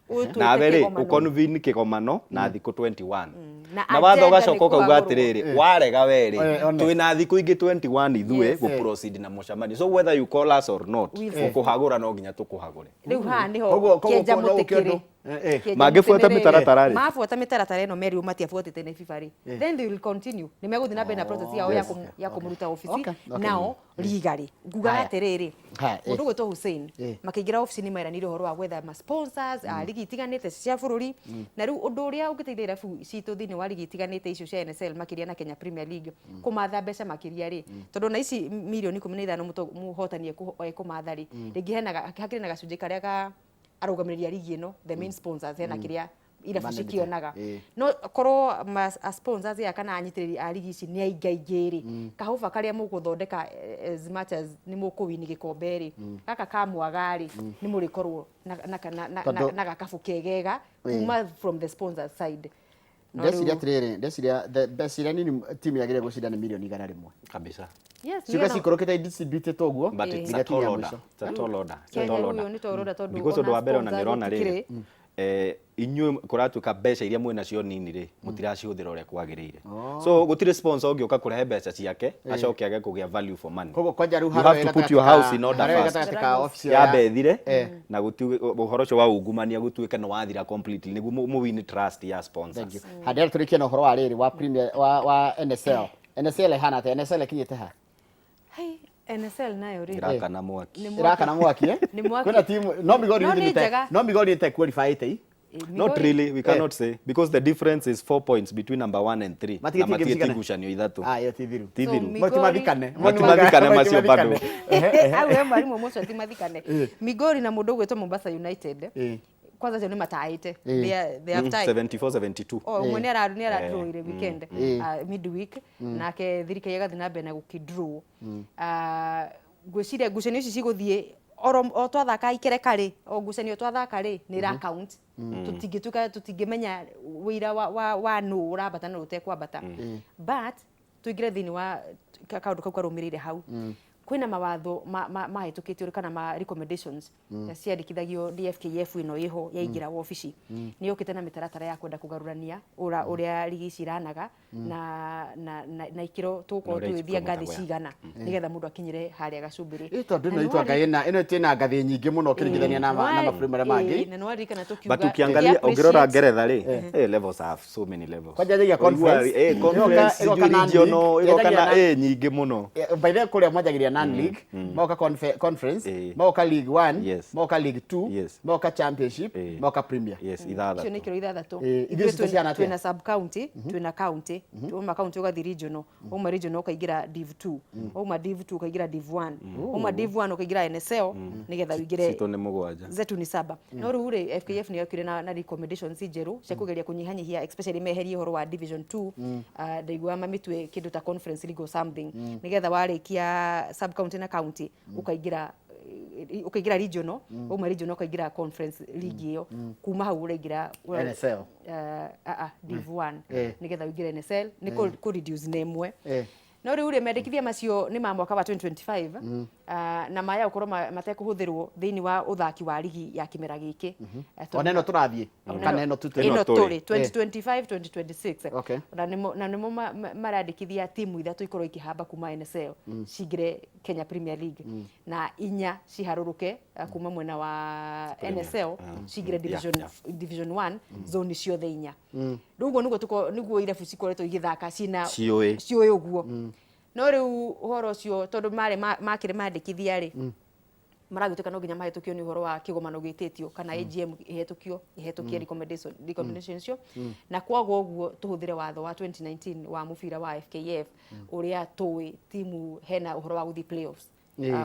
Ũtwĩte nawe rĩ, kĩgomano. ũconvene kĩgomano na thikũ 21. Na Na watho agenda ũgacoka nĩ ũkauga kũhagũrwo. atĩrĩrĩ, warega we rĩ, One. twĩna thikũ ingĩ 21 ithuĩ gũproceed na mũcemanio. So whether you call us or not, gũkũhagũra no nginya tũkũhagũre. Rĩu haha nĩho Koguo kĩenja no mũtĩ ũkĩ kĩrĩ. ũndũ. Kĩenja Mangĩbuata mũtĩ nĩ rĩrĩ. mĩtaratara rĩ. Mabuata mĩtaratara ĩno merirwo matiabuatĩte nĩ FIFA rĩ, then they will continue, nĩ megũthiĩ na mbere na process yao ya kũmũruta obici. Nao legally ngugaga atĩrĩrĩ, Haya. mũndũ gwĩtwo Hussein, makĩingĩra obici nĩ meranĩire ũhoro wa gwetha ma sponsors a ligi itiganĩte cia bũrũri. Na rĩu ũndũ ũrĩa ũngĩteithia irabu citũ thĩinĩ wa ligi itiganĩte icio cia NSL makĩria na Kenya Premier League kũmatha mbeca makĩria rĩ, tondũ na ici mirioni 15 mũhotani ekũmatha rĩ, rĩngĩ hena hakĩrĩ na gacunjĩ karĩa ka arũgamĩrĩri a ligi ĩno, the main sponsors, hena kĩrĩa irabu Managed. cikĩonaga. No korwo ma a sponsors aya kana anyitĩrĩri a ligi ici nĩ aingaingĩ rĩ, kahũba karĩa mũgũthondeka, as much as nĩ mũkũwini gĩkombe rĩ, gaka ka mwaga rĩ, nĩ mũrĩkorwo na na gakabu kegega kuma from the sponsors side. No Ndeciria rĩu atĩrĩrĩ, ndeciria the mbeca iria nini timu yagĩrĩire gũcinda nĩ 100,000,000. Kabisa. Yes, Ciuka nĩgetha ciikũrũkĩte distributĩtwo ũguo But it's nginya a timu tall ya order. mũico. It's a tall order. It's a Kenya tall rĩu order. nĩ tall order tondũ Because ona ũndũ wa mbere ona sponsors nĩrona rĩrĩ, gũtikĩrĩ. Inyuĩ kũratuĩka mbeca iria mwĩ nacio nini rĩ, mũtiracihũthĩra ũrĩa kwagĩrĩire. So gũtirĩ sponsor ũngĩũka kũrehe mbeca ciake acoke age kũgĩa value for money. Koguo kwanja rĩu You have to put your house in order haroe first. gatagatĩ ka obici Yambe ĩthire na ũhoro ũcio wa ungumania gũtuĩke nĩ wathira completely nĩguo mũwin trust ya Thank sponsors. you. Handĩ tũrĩkie na ũhoro wa rĩrĩ wa Premier wa NSL. NSL ĩhana atĩa? NSL ĩkinyĩte ha? Hey, NSL nayo rĩ. Ĩrakana mwaki. Nĩ mwaki. Ĩrakana mwaki eh? Nĩ mwaki. Kwĩna timu no Migori No Youth nĩ nĩ ta- njega. no Migori nĩ ta qualify-ĩte i. Not Migori- really, we cannot say because the difference is 4 points between number one and three. Matigĩtie Na game matigĩtie cigana? ngucanio ithatũ. Ah, ĩyo ti thiru. Ti So, thiru. Migori- Matimathikane. Matimathikane macio bado. Au he mwarimũ mũcio ti mathikane. Migori na mũndũ ũgwĩtwo Mombasa United. Kwanza acio nĩ mataĩte. They have tied. 74 72. O ũmwe nĩ ara nĩ aradrawire weekend, midweek, nake thirikari ĩgathiĩ na mbere na gũkĩdraw. Ngwĩciria ngucanio ici cigũthiĩ oro o twathaka ikereka rĩ, o ngucanio twathaka rĩ, nĩ ĩra count. Tũtingĩtuĩka tũtingĩmenya wĩira wa nũ ũrambata na ũtekwambata, but tũingĩre thĩinĩ wa kaũndũ kau karũmĩrĩire hau. Kwĩna mawatho mahĩtũkĩtio kana ma recommendations ciandĩkithagio nĩ FKF ĩno ĩho yaingĩra wabici. Nĩ yũkĩte na mĩtaratara ya kwenda kũgarũrania ũrĩa rigi ici iranaga na ikĩro tũgũkorwo Na ũrĩa tũgĩthiĩ ngathĩ ici cigana nĩgetha mũndũ akinyĩre harĩa gacumbĩrĩ. Ĩ tondũ Na ĩno nĩ itwanga ĩna ĩno ĩna ngathĩ nyingĩ mũno ũkĩringithania na mabũrũri marĩa mangĩ. Na nĩ waririkana tũkiuga But ukiangalia tũkĩ ũngĩrora appreciate- Ngeretha rĩ, levels have so many levels. Kwanja njagia conference. Ũiguaga, conference, Ĩgoka sijui non-league. regional, ĩgoka na Yanjagia na- nyingĩ mũno. By the way, kũrĩa mwanjagĩria non league, magoka conference, magoka League One, magoka League Two, magoka Championship, magoka Premier. Yes, Icio nĩ ithathatũ. ikĩro ithathatũ. Ithuĩ Ithuĩ citũ cihana atĩa? Twĩna sub county, twĩna county, wauma county ũgathiĩ regional, wauma regional ũkaingĩra div 2, wauma div 2 ũkaingĩra div 1, wauma div 1 ũkaingĩra NSL nĩgetha ũingĩre. Citũ nĩ mũgwanja. Zetu ni saba. No rĩu rĩ, FKF nĩ yokire na recommendations njerũ cia kũgeria kũnyihanyihia, especially meherie ũhoro wa division 2. Ndaiguaga mamĩtue kĩndũ ta Conference League or something, nĩgetha warĩkia sub county na county ũkaingĩra regional, wauma regional ũkaingĩra Conference League ĩyo, kuma hau ũraingĩra NSL. Div 1 nĩgetha ũingĩre NSL, nĩ kũ reduce na ĩmwe. No rĩu rĩ, mendekithia macio nĩ ma mwaka wa 2025, na maya gũkorwo matekũhũthĩrwo thĩinĩ wa ũthaki wa rigi ya kĩmera gĩkĩ. Ona ĩno tũrathiĩ kana ĩno tu ĩno Ĩno tũrĩ. tũrĩ 2025 2026. Na nĩmo marandĩkithia timu ithatũ ikorwo ikĩhamba kuma NSL cingĩre Kenya Premier League, na inya ciharũrũke kuma mwena wa NSL cingĩre division division 1 zone ciothe inya. Rĩu ũguo nĩguo nĩguo irabu cikoretwo igĩthaka ciĩna Ciũĩ. Ciũĩ ũguo. No rĩu ũhoro ũcio, tondũ marĩ makĩrĩ mandĩkithia rĩ, maragĩtuĩka no nginya mahĩtũkio nĩ ũhoro wa kĩgomano gĩtĩtio kana AGM ĩhetũkio ĩhetũkie recommendation icio, na kwaga ũguo tũhũthĩre watho wa 2019 wa mũbira wa FKF ũrĩa tũĩ timu hena ũhoro wa gũthiĩ playoffs.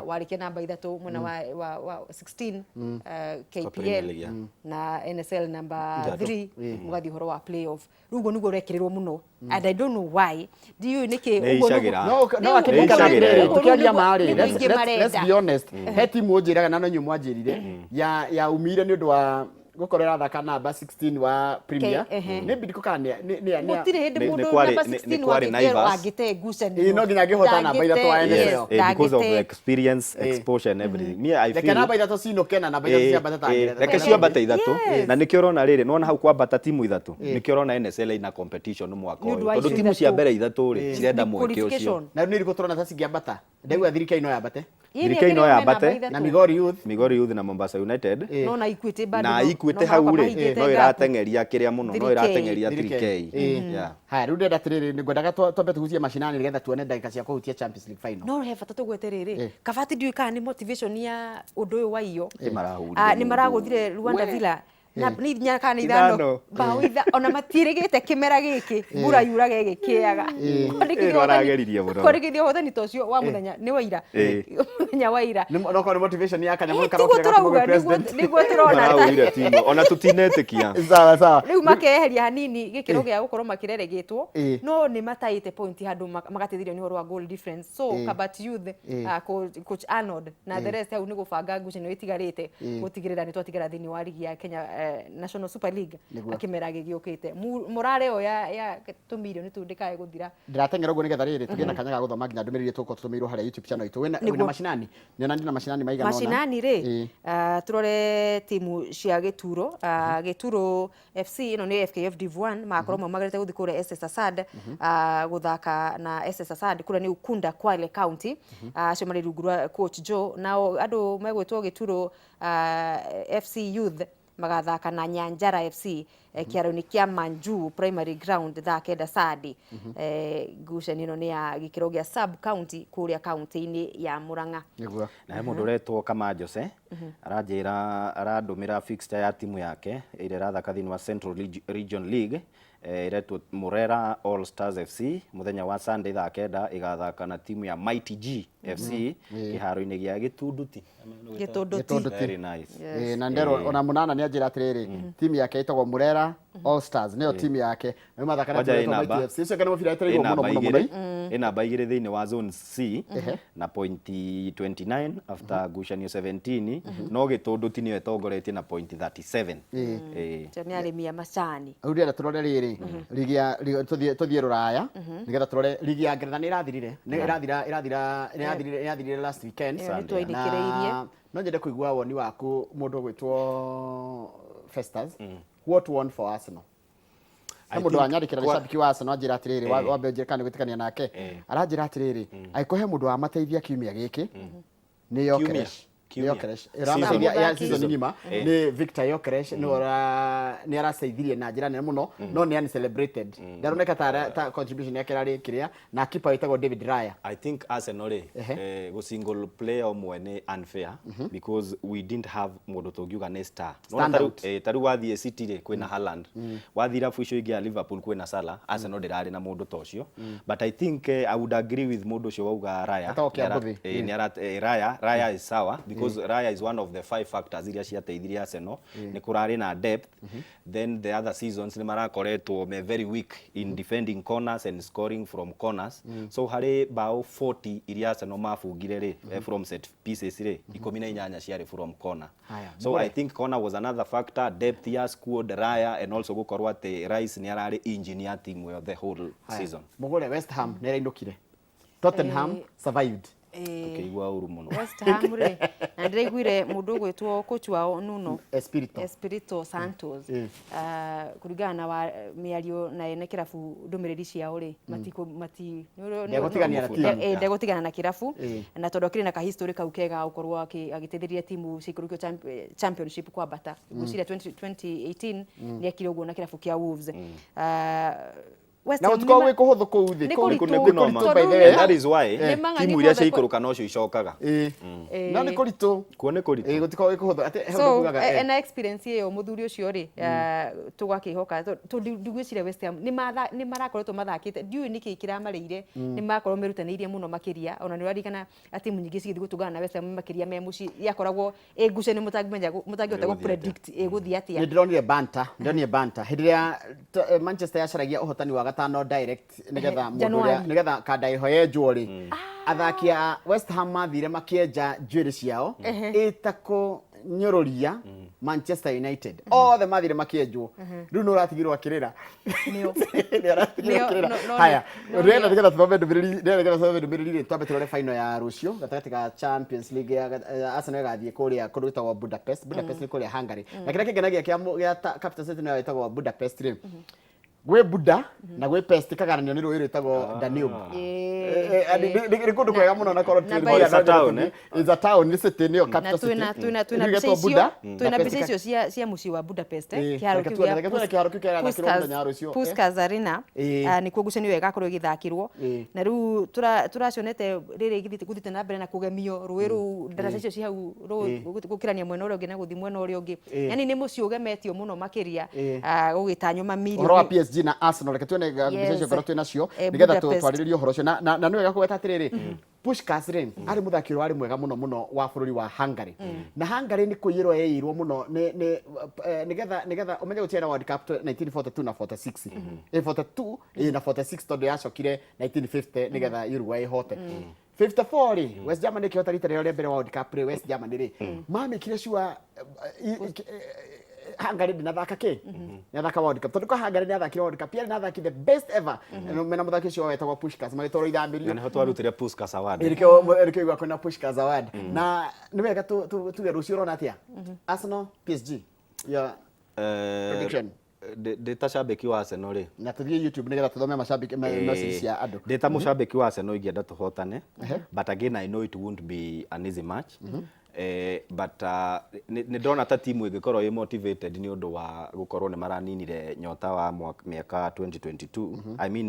Warĩkia namba ithatũ mwena wa 16, Premier KPL League, yeah. na NSL namba Ithatũ. 3, mũgathiĩ ũhoro wa playoff. Rĩu ũguo nĩguo ũrekĩrĩrwo mũno and I don't know why, ndiũĩ nĩkĩ Nĩ ũguo icagĩra. No Rĩu akĩririkana Nĩ atĩrĩrĩ, icagĩra. tũkĩaria ma rĩ, Nĩguo aingĩ let's marenda. be honest, he timu ũnjĩraga na no inyuĩ mwanjĩrire ya umire nĩ ũndũ wa gũkorwo ĩrathaka namba 16 wa Premier. Nĩ Bidco kana nĩ Gũtirĩ hĩndĩ Nĩ mũndũ namba nĩ 16 kwarĩ wa KPL Naivas. angĩte ngucanio. Ĩ, no nginya angĩhota namba ithatũ wa Ndangĩte, NSL. yes, Because of the ndangĩte. experience, exposure and everything. Me, I Reke feel namba ithatũ cinũke na namba ithatũ ciambate ta Ngeretha. Reke ciambate ithatũ, na nĩkĩo ũrona rĩrĩ nĩwona hau kwambata timu ithatũ, nĩkĩo ũrona NSL ina competition mwaka Nĩ ũndũ ũyũ, wa tondũ icio timu cia ithatũ. mbere ithatũ rĩ, cirenda Nĩ mweke ũcio. qualification. Na rĩu nĩ irĩkũ tũrona ta cingĩambata? Ndaigua Thirikari no yambate. Ĩ, nĩ Thirikari no akĩrĩ yambate. namba Na ithatũ. Migori Youth. Migori Youth na Mombasa United. No na Equity bado Na Equity no hau maroka rĩ, mahingĩte no gap. ĩrateng'eria kĩrĩa mũno, no 3K. ĩrateng'eria 3K. 3K. Yeah. Haya, rĩu ndĩrenda atĩrĩrĩ, nĩ ngwendaga twambe tũhutie macinani nĩgetha tuone ndagĩka cia kũhutia Champions League final. No he bata tũgwete rĩrĩ, Kabati, ndiũĩ kana nĩ motivation ya ũndũ ũyũ wa iyo. Ĩ, marahũrire Nĩ mũndũ. maragũthire Rwanda Villa na nĩ inya kana nĩ ithano. Ithano. Mbaũ itha ona matiĩrĩgĩte kĩmera gĩkĩ mbura yuraga ĩgĩkĩaga. Ĩ, marageririe mũno. Kwandĩkithia ũhotani ta ũcio wa mũthenya nĩ wa ira, mũthenya wa ira. No korwo nĩ motivation ya kanyamũ Ĩ, tiguo karokire gatũmwo tũrauga gwĩ president. nĩguo tũrona. Marahũrire timu ona tũtinetĩkia. Sawa sawa. Rĩu makeheria hanini gĩkĩro gĩa gũkorwo makĩreregĩtwo, no nĩ mataĩte point handũ magateithĩrĩrio nĩ ũhoro wa goal difference. So Kabati Youth, coach Arnold na the rest hau nĩ gũbanga ngucanio ĩtigarĩte gũtigĩrĩra nĩ twatigara thĩinĩ wa rigi ya Kenya, National Super League kĩmera gĩgĩũkĩte. Morale ĩyo ya tũmirioni tũu ndĩkae gũthira. Ndĩrateng'era ũguo nĩgetha rĩrĩ tũgĩe na kanya ga gũthoma nginya ndũmĩrĩri iria tũgũkorwo tũtũmĩirwo harĩa YouTube channel itũ. Wĩna macinani? Nĩona ndĩna macinani maigana ũna. Macinani rĩ, tũrore timu cia Gĩturo. Gĩturo FC ĩno nĩ FKF Div 1, magakorwo maumagarĩte gũthiĩ kũrĩa SS Asad, gũthaka na SS Asad kũrĩa nĩ Ukunda, Kwale County. Acio marĩ rungu rwa coach Joe. Nao andũ megwĩtwo Gĩturo FC Youth. Magathaka na Nyanjara FC kĩharo-inĩ kĩa Manju Primary Ground thaa 9 Sunday. Ngucanio ĩno nĩ ya gĩkĩro gĩa sub county kũrĩa kaunti-inĩ ya Murang'a. Nĩguo. Na he mũndũ ũretwo Kama Jose aranjĩra, arandũmĩra fixture ya timu yake ĩrĩa ĩrathaka thĩinĩ wa Central Region League, ĩretwo Murera All Stars FC. Mũthenya wa Sunday thaa 9 ĩgathaka na timu ya Mighty G FC kĩharo-inĩ gĩa Gĩtunduti. Gĩtũndũti. Gĩtũndũti. Very nice. Na nderwo ona mũnana nĩ anjĩra atĩrĩrĩ, timu yake ĩtagwo Murera All Stars, nĩyo timu yake na mathaka na Kwanja timu ĩ ĩtagwo namba- Mighty FC. Ũcio nĩ mũbira wetereirwo ĩ mũno namba mũno mũno. Igĩrĩ, ĩ namba 2 thĩinĩ wa zone C na point 29 after ngucanio 17, no Gĩtũndũti nĩyo ĩtongoretie na point 37. Ĩ. Acio nĩ arĩmi a macani. Rĩu ndĩrenda tũrore rĩrĩ ligi ya tũthiĩ rũraya nĩgetha tũrore ligi ya Ngeretha. Nĩ ĩrathirire, nĩ ĩrathira ĩrathira ĩrathirire ĩrathirire last weekend. Ĩyo nĩ twainĩkĩrĩirie. Na no nyende kũigua woni waku, mũndũ ũgwĩtwo Festus, what won for Arsenal? I He mũndũ think wanyandĩkĩra nĩ cabiki wa Arsenal, anjĩra atĩrĩrĩ, wambe ũnjĩre kana nĩ gwĩtĩkania nake. Aranjĩra atĩrĩrĩ, angĩkorwo he mũndũ wamateithia kiumia gĩkĩ nĩ Kiumia? Gyökeres. Nĩ Kiumia. Gyökeres. Ĩramateithia ya Mũthaki. season ng'ima nĩ Victor Gyökeres, nĩ nĩ arateithirie na njĩra nene mũno, no nĩ uncelebrated, ndaroneka ta contribution yake ĩrarĩ kĩrĩa, na kipa wĩtagwo David Raya. I think Arsenal rĩ, go single player ũmwe nĩ unfair because we didn't have mũndũ tũngiuga nĩ star. Nĩwona Standout. Tarĩu wathiĩ City rĩ, kwĩna Haaland, wathiĩ irabu icio ingĩ ya Liverpool kwĩna Salah. Arsenal ndĩrarĩ na mũndũ ta ũcio, but I think I would agree with mũndũ ũcio wauga Raya. Etagwo Kĩambũthi. Raya is sawa because Raya is one of the five factors iria ciateithirie Arsenal. Nĩ kũrarĩ na depth. Then the other seasons nĩ marakoretwo me very weak in defending corners and scoring from corners. So harĩ bao 40 iria Arsenal mabungire rĩ, from set pieces rĩ, 18 ciarĩ from corner. Haya, So Mũgũre. I think corner was another factor, depth ya squad, Raya, and also gũkorwo atĩ Rice nĩ ararĩ engine ya team ĩyo the whole season. Mũgũre, West Ham nĩ ĩrainũkire, Tottenham survived. Ũkĩigua ũru mũno. West Ham rĩ, na ndĩraiguire mũndũ ũgwĩtwo coach wao Nuno Espirito. Espirito Santos, kũringana na wa mĩario na ene kĩrabu, ndũmĩrĩri ciao rĩ, mati mati Ndegũtigania na timu. Ndegũtigana na kĩrabu, na tondũ akĩrĩ na kahistory kau kega ga gũkorwo agĩteithĩrĩria timu ciikũrũkio championship kwambata. Ngwĩciria 2018 nĩ ekire ũguo na kĩrabu kĩa Wolves. West Na Ham gũtikoragwo gwĩ kũhũthũ kũu thĩ. Nĩ Kũu kũritũ. nĩ kũritũ, by the Tondũ way. And that is why Nĩ mang'ang'i timu iria guothe ciaikũrũka nocio icokaga. No nĩ kũritũ. Kuo nĩ kũritũ. Gũtikoragwo gwĩ kũhũthũ atĩ he ũndũ So kugaga, ena experience ĩyo mũthuri ũcio rĩ, tũgakĩhoka tondũ ndigwĩciria West Ham nĩ marakoretwo mathakĩte, ndiũĩ nĩkĩ kĩramarĩire, nĩ makorwo merutanĩirie mũno makĩria. Ona nĩ ũraririkana timu nyingĩ cigĩthiĩ gũtũngana na West Ham makĩria me mũciĩ, yakoragwo ĩ ngucanio mũtangĩmenya mũtangĩhota Ĩgũthiĩ gũ predict ĩgũthiĩ atĩa. Nĩ ndĩronire banta, ndĩronire banta hĩndĩ ĩrĩa Manchester yacaragia ũhotani wa gatano direct nĩgetha mũndũ ũrĩa January. Nĩgetha kanda ĩho yenjwo rĩ, athaki a West Ham mathire makĩenja njuĩrĩ ciao ĩta kũnyũrũria Manchester United. Othe mathire makĩenjwo, rĩu nĩ ũratigirwo akĩrĩra. Nĩo. Nĩ ũratigirwo Nĩo, akĩrĩra. no Haya, no ndĩrenda nĩo. nĩgetha tũthome ndũmĩrĩri, ndĩrenda nĩgetha tũthome ndũmĩrĩri rĩ, twambe tũrore final ya rũciũ gatagatĩ ga Champions League ya Arsenal ĩgathiĩ kũrĩa kũndũ gwĩtagwo Budapest. Budapest nĩ kũrĩa Hungary, na kĩrĩa kĩngenagia kĩa capital city nayo ĩtagwo Budapest rĩ, gwĩ Buda na gwĩ Pest kagaranio nĩ rũĩ rwĩtagwo Danube. Nĩ kũndũ kwega mũno na korwo na It's a town, eh? It's a town, nĩ city, nĩyo Na capital city. twĩna Rĩu mbica ĩgetwo icio Buda, twĩna na mbica Pest icio cia mũciĩ wa Budapest, kĩharo reke kĩu tuone, gĩa reke tuone kĩharo kĩu kĩrathakĩrwo mũthenya wa rũciũ, eh. Puskas Arena. Nĩkuo ngucanio ĩyo ĩgakorwo ĩgĩthakĩrwo. Na rĩu tũracionete rĩrĩ gĩthiĩte gũthiĩte na mbere na kũgemio rũĩ rũu, ndaraca icio ci hau rũĩ gũkĩrania mwena ũrĩa ũngĩ na gũthiĩ mwena ũrĩa ũngĩ. Yani nĩ mũciĩ ũgemetio mũno makĩria, gũgĩtanywo mamirioni. Ũhoro wa PSG na Arsenal, reke tuone mbica icio ngorwo twĩ nacio nĩgetha Budapest. twarĩrĩrie ũhoro ũcio. Na nĩ wega kũgweta atĩrĩrĩ, Puskas rĩ, arĩ mũthaki ũrĩa warĩ mwega mũno mũno wa bũrũri wa Hungary, na Hungary nĩ kũiyĩrwo yeirwo mũno nĩ nĩgetha ũmenye gũtiarĩ na World Cup 1942 na 46, 42 na 46, tondũ yacokire 1950 nĩgetha Uruguay ĩhote. 54 rĩ, West Germany ĩkĩhota rita rĩao rĩa mbere World Cup rĩ, West Germany rĩ mamĩkire sure Hungary ndĩnathaka kĩ nĩathaka World Cup, tondũ kwa Hungary nĩathakire World Cup yarĩ na athaki the best ever mena mũthaki ũcio wetagwo Puskas magĩtwarwo ithamĩrio. Na nĩho twarutire Puskas Award. Nĩkĩo igua kwĩna Puskas Award. Na nĩ wega tuge rũciũ ũrona atĩa Arsenal PSG ya prediction? Ndĩ ta cambĩki wa Arsenal rĩ, Na tũthiĩ YouTube nĩgetha tũthome macambĩki message cia andũ. Ndĩ ta mũcambĩki wa Arsenal ingĩenda tũhotane, but again I know it won't be an easy match. But nĩ ndona ta timu ĩngĩkorwo ĩ motivated nĩ ũndũ wa gũkorwo nĩ maraninire nyota wa mĩaka 2022, I mean,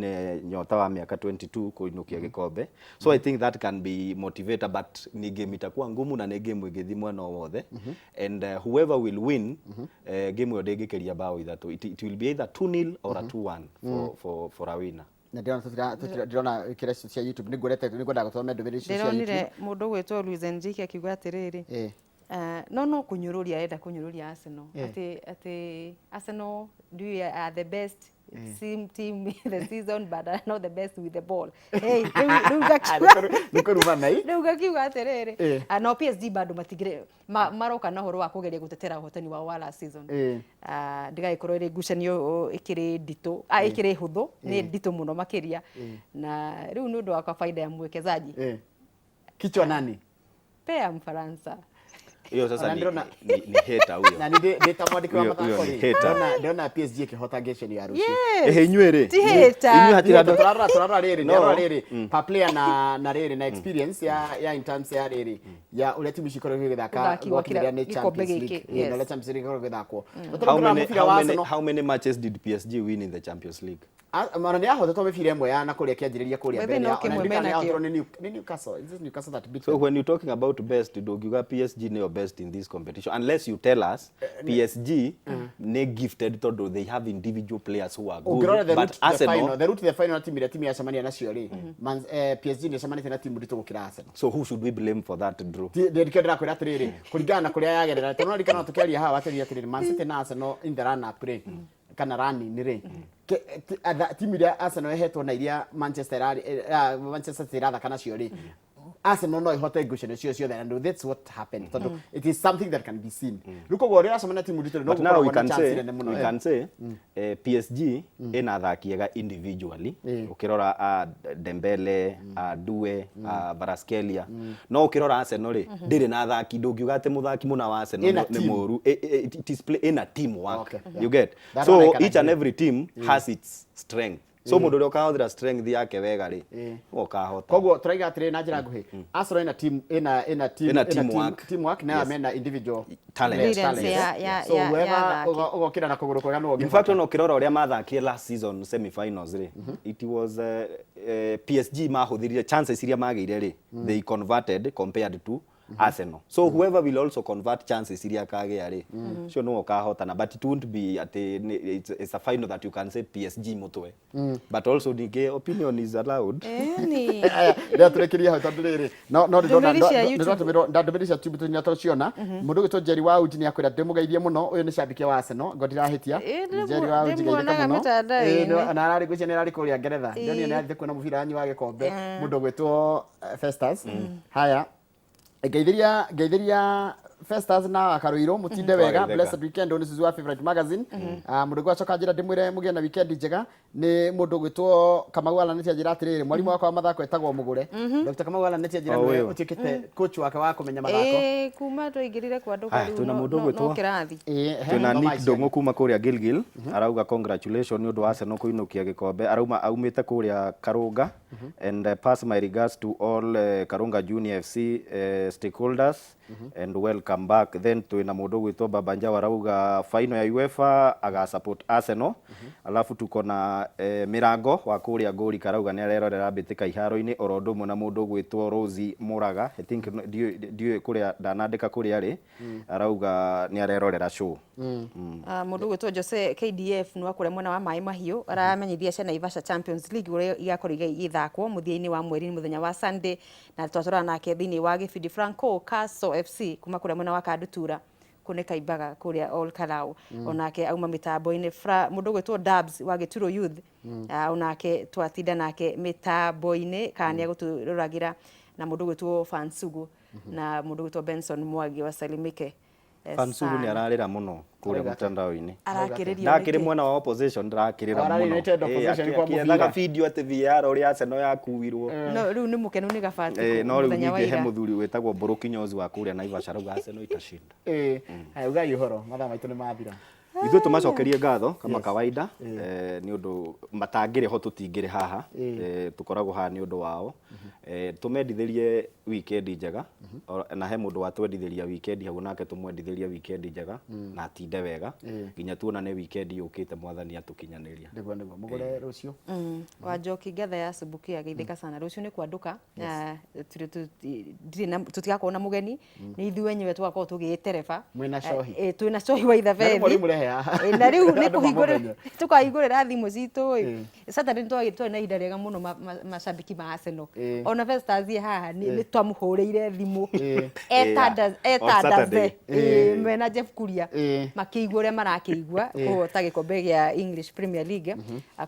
nyota wa mĩaka 22 kũinũkia gĩkombe, so I think that can be motivator, but ni game itakuwa ngumu na nĩ game ĩngĩthiĩ mwena o wothe, and whoever will win game ĩyo ndĩngĩkĩria bao ithatũ. It will be either 2-0 or a 2-1 for a winner. Na ndĩrona ndĩrona kĩrĩa cia YouTube nĩ ngwendete, nĩ ngwendaga gũthoma ndũmĩrĩri icio cia YouTube. Ndĩronire mũndũ ũgwĩtwo Luis Enrique akiuga atĩrĩrĩ, no kũnyũrũria arenda kũnyũrũria Arsenal, atĩ Arsenal do you are the best team in the season but are not the best with the ball. Hey, rĩu ngakiuga Nĩ kũrumana i. Rĩu ngakiuga atĩrĩrĩ, no PSG bado matigire maroka na ũhoro wa kũgeria gũtetera ũhotani wao wa last season. Ndĩgagĩkorwo ĩrĩ ngucanio ĩkĩrĩ nditũ, ĩkĩrĩ hũthũ, nĩ nditũ mũno makĩria, na rĩu nĩ ũndũ wakwa faida ya mwekezaji. Kichwa nani? Pea Mfaransa. Hiyo sasa Ona ni, ni ndĩrona hater huyo. Na nĩ ndĩ ta mwandĩki wa Huyo mathako ni rĩ, hater. ndĩrona PSG ĩkĩhota ngeceni ya rũciũ. Yes. Ehe, inyuĩ rĩ. Ti hater. Inyuĩ hatirĩ andũ. Turarora rĩrĩ, No. ndĩrarora rĩrĩ per player na rĩrĩ na experience ya in terms ya rĩrĩ ya ũrĩa timu ici ikoragwo igĩthaka Ũthaki wa gwakinyĩria nĩ gĩkombe Champions gĩkĩ, League. Yes. Na ũrĩa Champions League ĩkoragwo ĩgĩthakwo. How Tũrarora many, mũbira how wa many, Arsenal. how many matches did PSG win in the Champions League? Ona nĩ ahotetwo mĩbira ĩmwe ya na kũrĩa kĩanjĩrĩria kũrĩa By mbere the no ona kĩmwe ndirikana mena nĩ kĩo. ahotirwo nĩ Newcastle. Is this Newcastle that beat So them? when you're talking about best, ndũngiuga PSG nĩyo best in this competition unless you tell us PSG nĩ gifted tondũ they have individual players who are good. Ũngĩrora the But route to the Arsenal, final, the route to the final, timu ĩrĩa timu yacemania nacio rĩ, PSG nĩ ĩcemanĩtie na timu nditũ gũkĩra Arsenal. So who should we blame for that draw? Ndĩkĩo ndĩrakwĩra atĩrĩrĩ, kũringana na kũrĩa yagerera, tondũ no ririkana tũkĩaria haha watĩrire atĩrĩrĩ, Man City na Arsenal in the run up rĩ, kana running rĩ, timu iria Arsenal ĩhetwo na iria Manchester City ĩrathaka nacio rĩ, Arsenal no ĩhote ngucanio cio ciothe, and that's what happened, tondũ it is something that can be seen. Rĩu koguo rĩrĩa ũracemania na timu nditũ rĩ, no But now we gũkoragwo na can chance say, nene mũno. we can say PSG ĩna athaki ega individually, ũkĩrora Dembele, Doue, Kvaratskhelia, no ũkĩrora Arsenal rĩ, ndĩrĩ na athaki, ndũngiuga atĩ mũthaki mũna wa Arsenal Ĩna nĩ team. mũru. It is play ĩna team work. Okay, yeah. You get? That So one I can each and agree. every team has its strength, so mũndũ ũrĩa ũkahũthĩra strength yake wega rĩ, nĩwe ũkahota. Koguo turaiga atĩrĩrĩ na njĩra nguhĩ, Arsenal ĩna team, ĩna team. Ĩna teamwork. Teamwork na Yes. mena individual Talent. players, Brilliance talents. So ya whoever athaki. ũgokĩra na kũgũrũ kwega nĩwe In fact, ũngĩhota. ona ũkĩrora ũrĩa mathakire last season semi-finals rĩ, it was PSG mahũthĩrire chances iria magĩire rĩ, they converted compared to Arsenal. So whoever will also convert chances iria akagĩa rĩ, ũcio nĩwe ũkahotana, but it won't be atĩ it's a final that you can say PSG mũtwe. But also ningĩ opinion is allowed. Ĩni. Aya, rĩrĩa tũrĩkĩrie hau, tondũ rĩrĩ no ndĩrona Ndũmĩrĩri cia YouTube. ndĩratũmĩrwo ndũmĩrĩri cia YouTube tũnya tũciona. Mũndũ ũgwĩtwo Jerry wa Uji nĩ akwĩra ndĩmũgeithie mũno, ũyũ nĩ cambĩki wa Arsenal, ngo ndirahĩtia. Jerry wa Uji, geithĩka Ndĩmuonaga mũno. mĩtandao-inĩ. Na ararĩ ngwĩciria nĩ ararĩ kũrĩa Ngeretha, ndĩronire nĩ arathiĩte kuona mũbira wanyu wa gĩkombe, mũndũ ũgwĩtwo Festus. Haya, ngeithĩria Festus na Karuirũ, mũtinde wega. Twageithĩka. Blessed weekend. Ũyũ nĩ Suzu wa Favorite Magazine. Mũndũ ũngĩ wacoka njĩra ndĩmwĩre mũgĩe na weekend njega nĩ mũndũ ũgwĩtwo Kamau Alan, anjĩra atĩrĩrĩ, mwarimũ wakwa wa mathako etagwo Mũgũre. Dr. Kamau Alan anjĩra O nĩwe ũyũ. ũtuĩkĩte coach wake wa kũmenya mathako. Ĩĩ, kuma twaingĩrire kwa ndũka Haya, rĩu twĩna mũndũ no ũgwĩtwo- kĩrathi. Ĩĩ, Twĩna thoma Nick icio. Ndung'u kuma kũrĩa Gilgil, arauga congratulations nĩ ũndũ wa Arsenal kũinũkia gĩkombe, arauma aumĩte kũrĩa Karũnga, and pass my regards to all Karũnga Junior FC stakeholders and welcome back. Then twĩna mũndũ ũgwĩtwo Baba Njau, arauga final ya UEFA aga support Arsenal. Alafu tuko na Mirango wa kũrĩa Ngũri, karauga nĩ arerorera mbĩtĩka iharo-inĩ, oro ũndũ ũmwe na mũndũ ũgwĩtwo Rosie Muraga, I think ndiũĩ kũrĩa ndanandĩka kũrĩa arĩ, arauga nĩ arerorera show. Mũndũ ũgwĩtwo Jose KDF nĩ wa kũrĩa mwena wa Maĩ Mahiũ, aramenyithia cia Naivasha Champions League ũrĩa igakorwo igĩthakwo mũthia-inĩ wa mweri mũthenya wa Sunday, na twatwarana nake thĩinĩ wa gĩbindi. Franco Castle FC kuma kũrĩa mwena wa Kandutura kũ nĩ Kaimbaga kũrĩa Ol Kalou, onake auma mĩtambo-inĩ. Mũndũ ũgwĩtwo Dubs wa Gĩturo Youth, onake twatinda nake mĩtambo-inĩ kana nĩ agũtũroragĩra, na mũndũ ũgwĩtwo Fansugu na mũndũ ũgwĩtwo Benson Mwangi wasalimike Fansugu nĩ sana. Ararĩra mũno kũrĩa Arauga atĩa? mtandao-inĩ. Arakĩrĩrio Ndakĩrĩ nĩkĩ? mwena wa opposition, ndĩrakĩrĩra Ararĩ mũno. United opposition kwa Akĩethaga mũbira. video atĩ VAR ũrĩa Arsenal yakuirwo. No rĩu nĩ mũkenu nĩ gabati No rĩu mũthenya wa ningĩ he ira. mũthuri wĩtagwo Mbũrũ Kinyozi wa kũrĩa Naivasha arauga Arsenal itashinda. Ĩĩ, haya, ugai ũhoro, mathaa maitũ nĩ mathira. Ithuĩ tũmacokerie ngatho kama kawaida, nĩ ũndũ matangĩrĩ ho tũtingĩrĩ haha. Tũkoragwo haha nĩ ũndũ wao. Tũmendithĩrie weekend njega. Na he mũndũ watwendithĩria weekend hau, nake tũmwendithĩrie weekend njega na atinde wega nginya tuonane weekend yũkĩte, Mwathani atũkinyanĩria. Nĩguo nĩguo mũgũre rũciũ. Wa Njoki ngatha ya Subukia, geithĩka sana. Rũciũ nĩ kwandũka. Ndirĩ na tũtigakorwo na mũgeni, nĩ ithuĩ enyewe tũgakorwo tũgĩĩtereba. Mwĩna cohi. Twĩna cohi wa Na rĩmwe ithabethi. rĩu mũrehe haha. Na rĩu nĩ Andũ kũhingũrĩra mamũmenye. tũkahingũrĩra thimũ citũ ĩ. Saturday nĩ twarĩ na ihinda rĩega mũno, macambĩki ma Arsenal. Ona Festus ye haha nĩ twamũhũrĩire thimũ On Saturday. etandaze mena Jeff Kuria makĩigua ũrĩa marakĩigua kũhota gĩkombe gĩa English Premier League.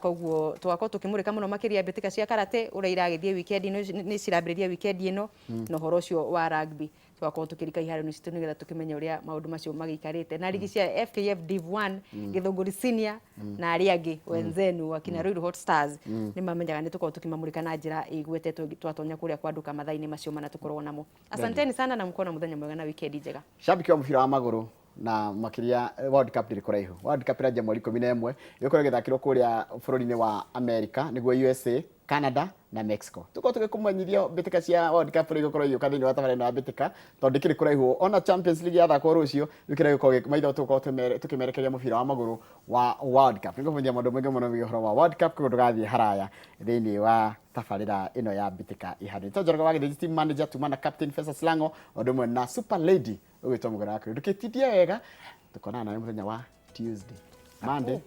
Koguo tũgakorwo tũkĩmũrĩka mũno makĩria mbĩtĩka cia karate ũrĩa iragĩthiĩ weekend ĩno, nĩ cirambĩrĩria weekend ĩno, na ũhoro ũcio wa rugby tũgakorwo tũkĩrika iharo-inĩ citũ nĩgetha tũkĩmenye ũrĩa maũndũ macio magĩikarĩte, na rigi cia FKF Div 1, Gĩthũngũri Senior na arĩa angĩ wenzenu akina Ruiru Hot Stars nĩ mamenyaga nĩ tũkorwo tũkĩmamũrĩka na njĩra ĩgwetetwo twatonya kũrĩa kwandũka mathaa-inĩ macio mana tũkoragwo namo. Asanteni sana na mũkorwo na mũthenya mwega na weekend njega. Shabiki wa mũbira wa magũrũ na makĩria, World Cup ndĩrĩ kũraihu. World Cup ĩranjia mweri 11, ĩgũkorwo ĩgĩthakĩrwo kũrĩa bũrũri-inĩ wa America, nĩguo USA, Canada na Mexico. Tũkorwo tũgĩkũmenyithia mbĩtĩka cia World Cup ũrĩa igũkorwo igĩũka thĩinĩ wa tabarĩra ĩno ya mbĩtĩka, tondũ ndĩkĩrĩ kũraihu. Ona Champions League yathakwo rũciũ, rĩu kĩrĩa gĩgũkorwo maitho tũgũkorwo tũkĩmerekeria mũbira wa magũrũ wa World Cup. Nĩngũkũmenyithia maũndũ maingĩ mũno megiĩ ũhoro wa World Cup, koguo ndũgathiĩ haraya thĩinĩ wa tabarĩra ĩno ya mbĩtĩka iharo. Nĩtwa Njoroge wa Gĩthĩnji, team manager tuma na captain Festus Lango, o ũndũ ũmwe na super lady ũgwĩtwo Mũgũra wa Kĩrĩu. Ndũkĩtindie wega, tũkonana nawe mũthenya wa Tuesday. Monday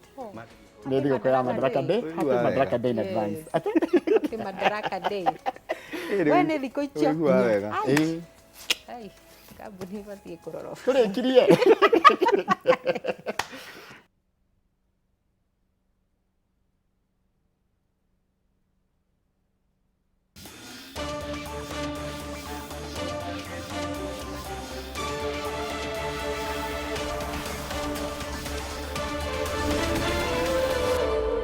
nĩ thigũkũ ya Madaraka Day. Happy Madaraka Day in advance. Happy Madaraka Day. We nĩ thikũ icio. Ũiguaga wega. Ai, Ĩĩ. ai, kambuni ĩbatiĩ kũrorwo. Tũrĩkirie.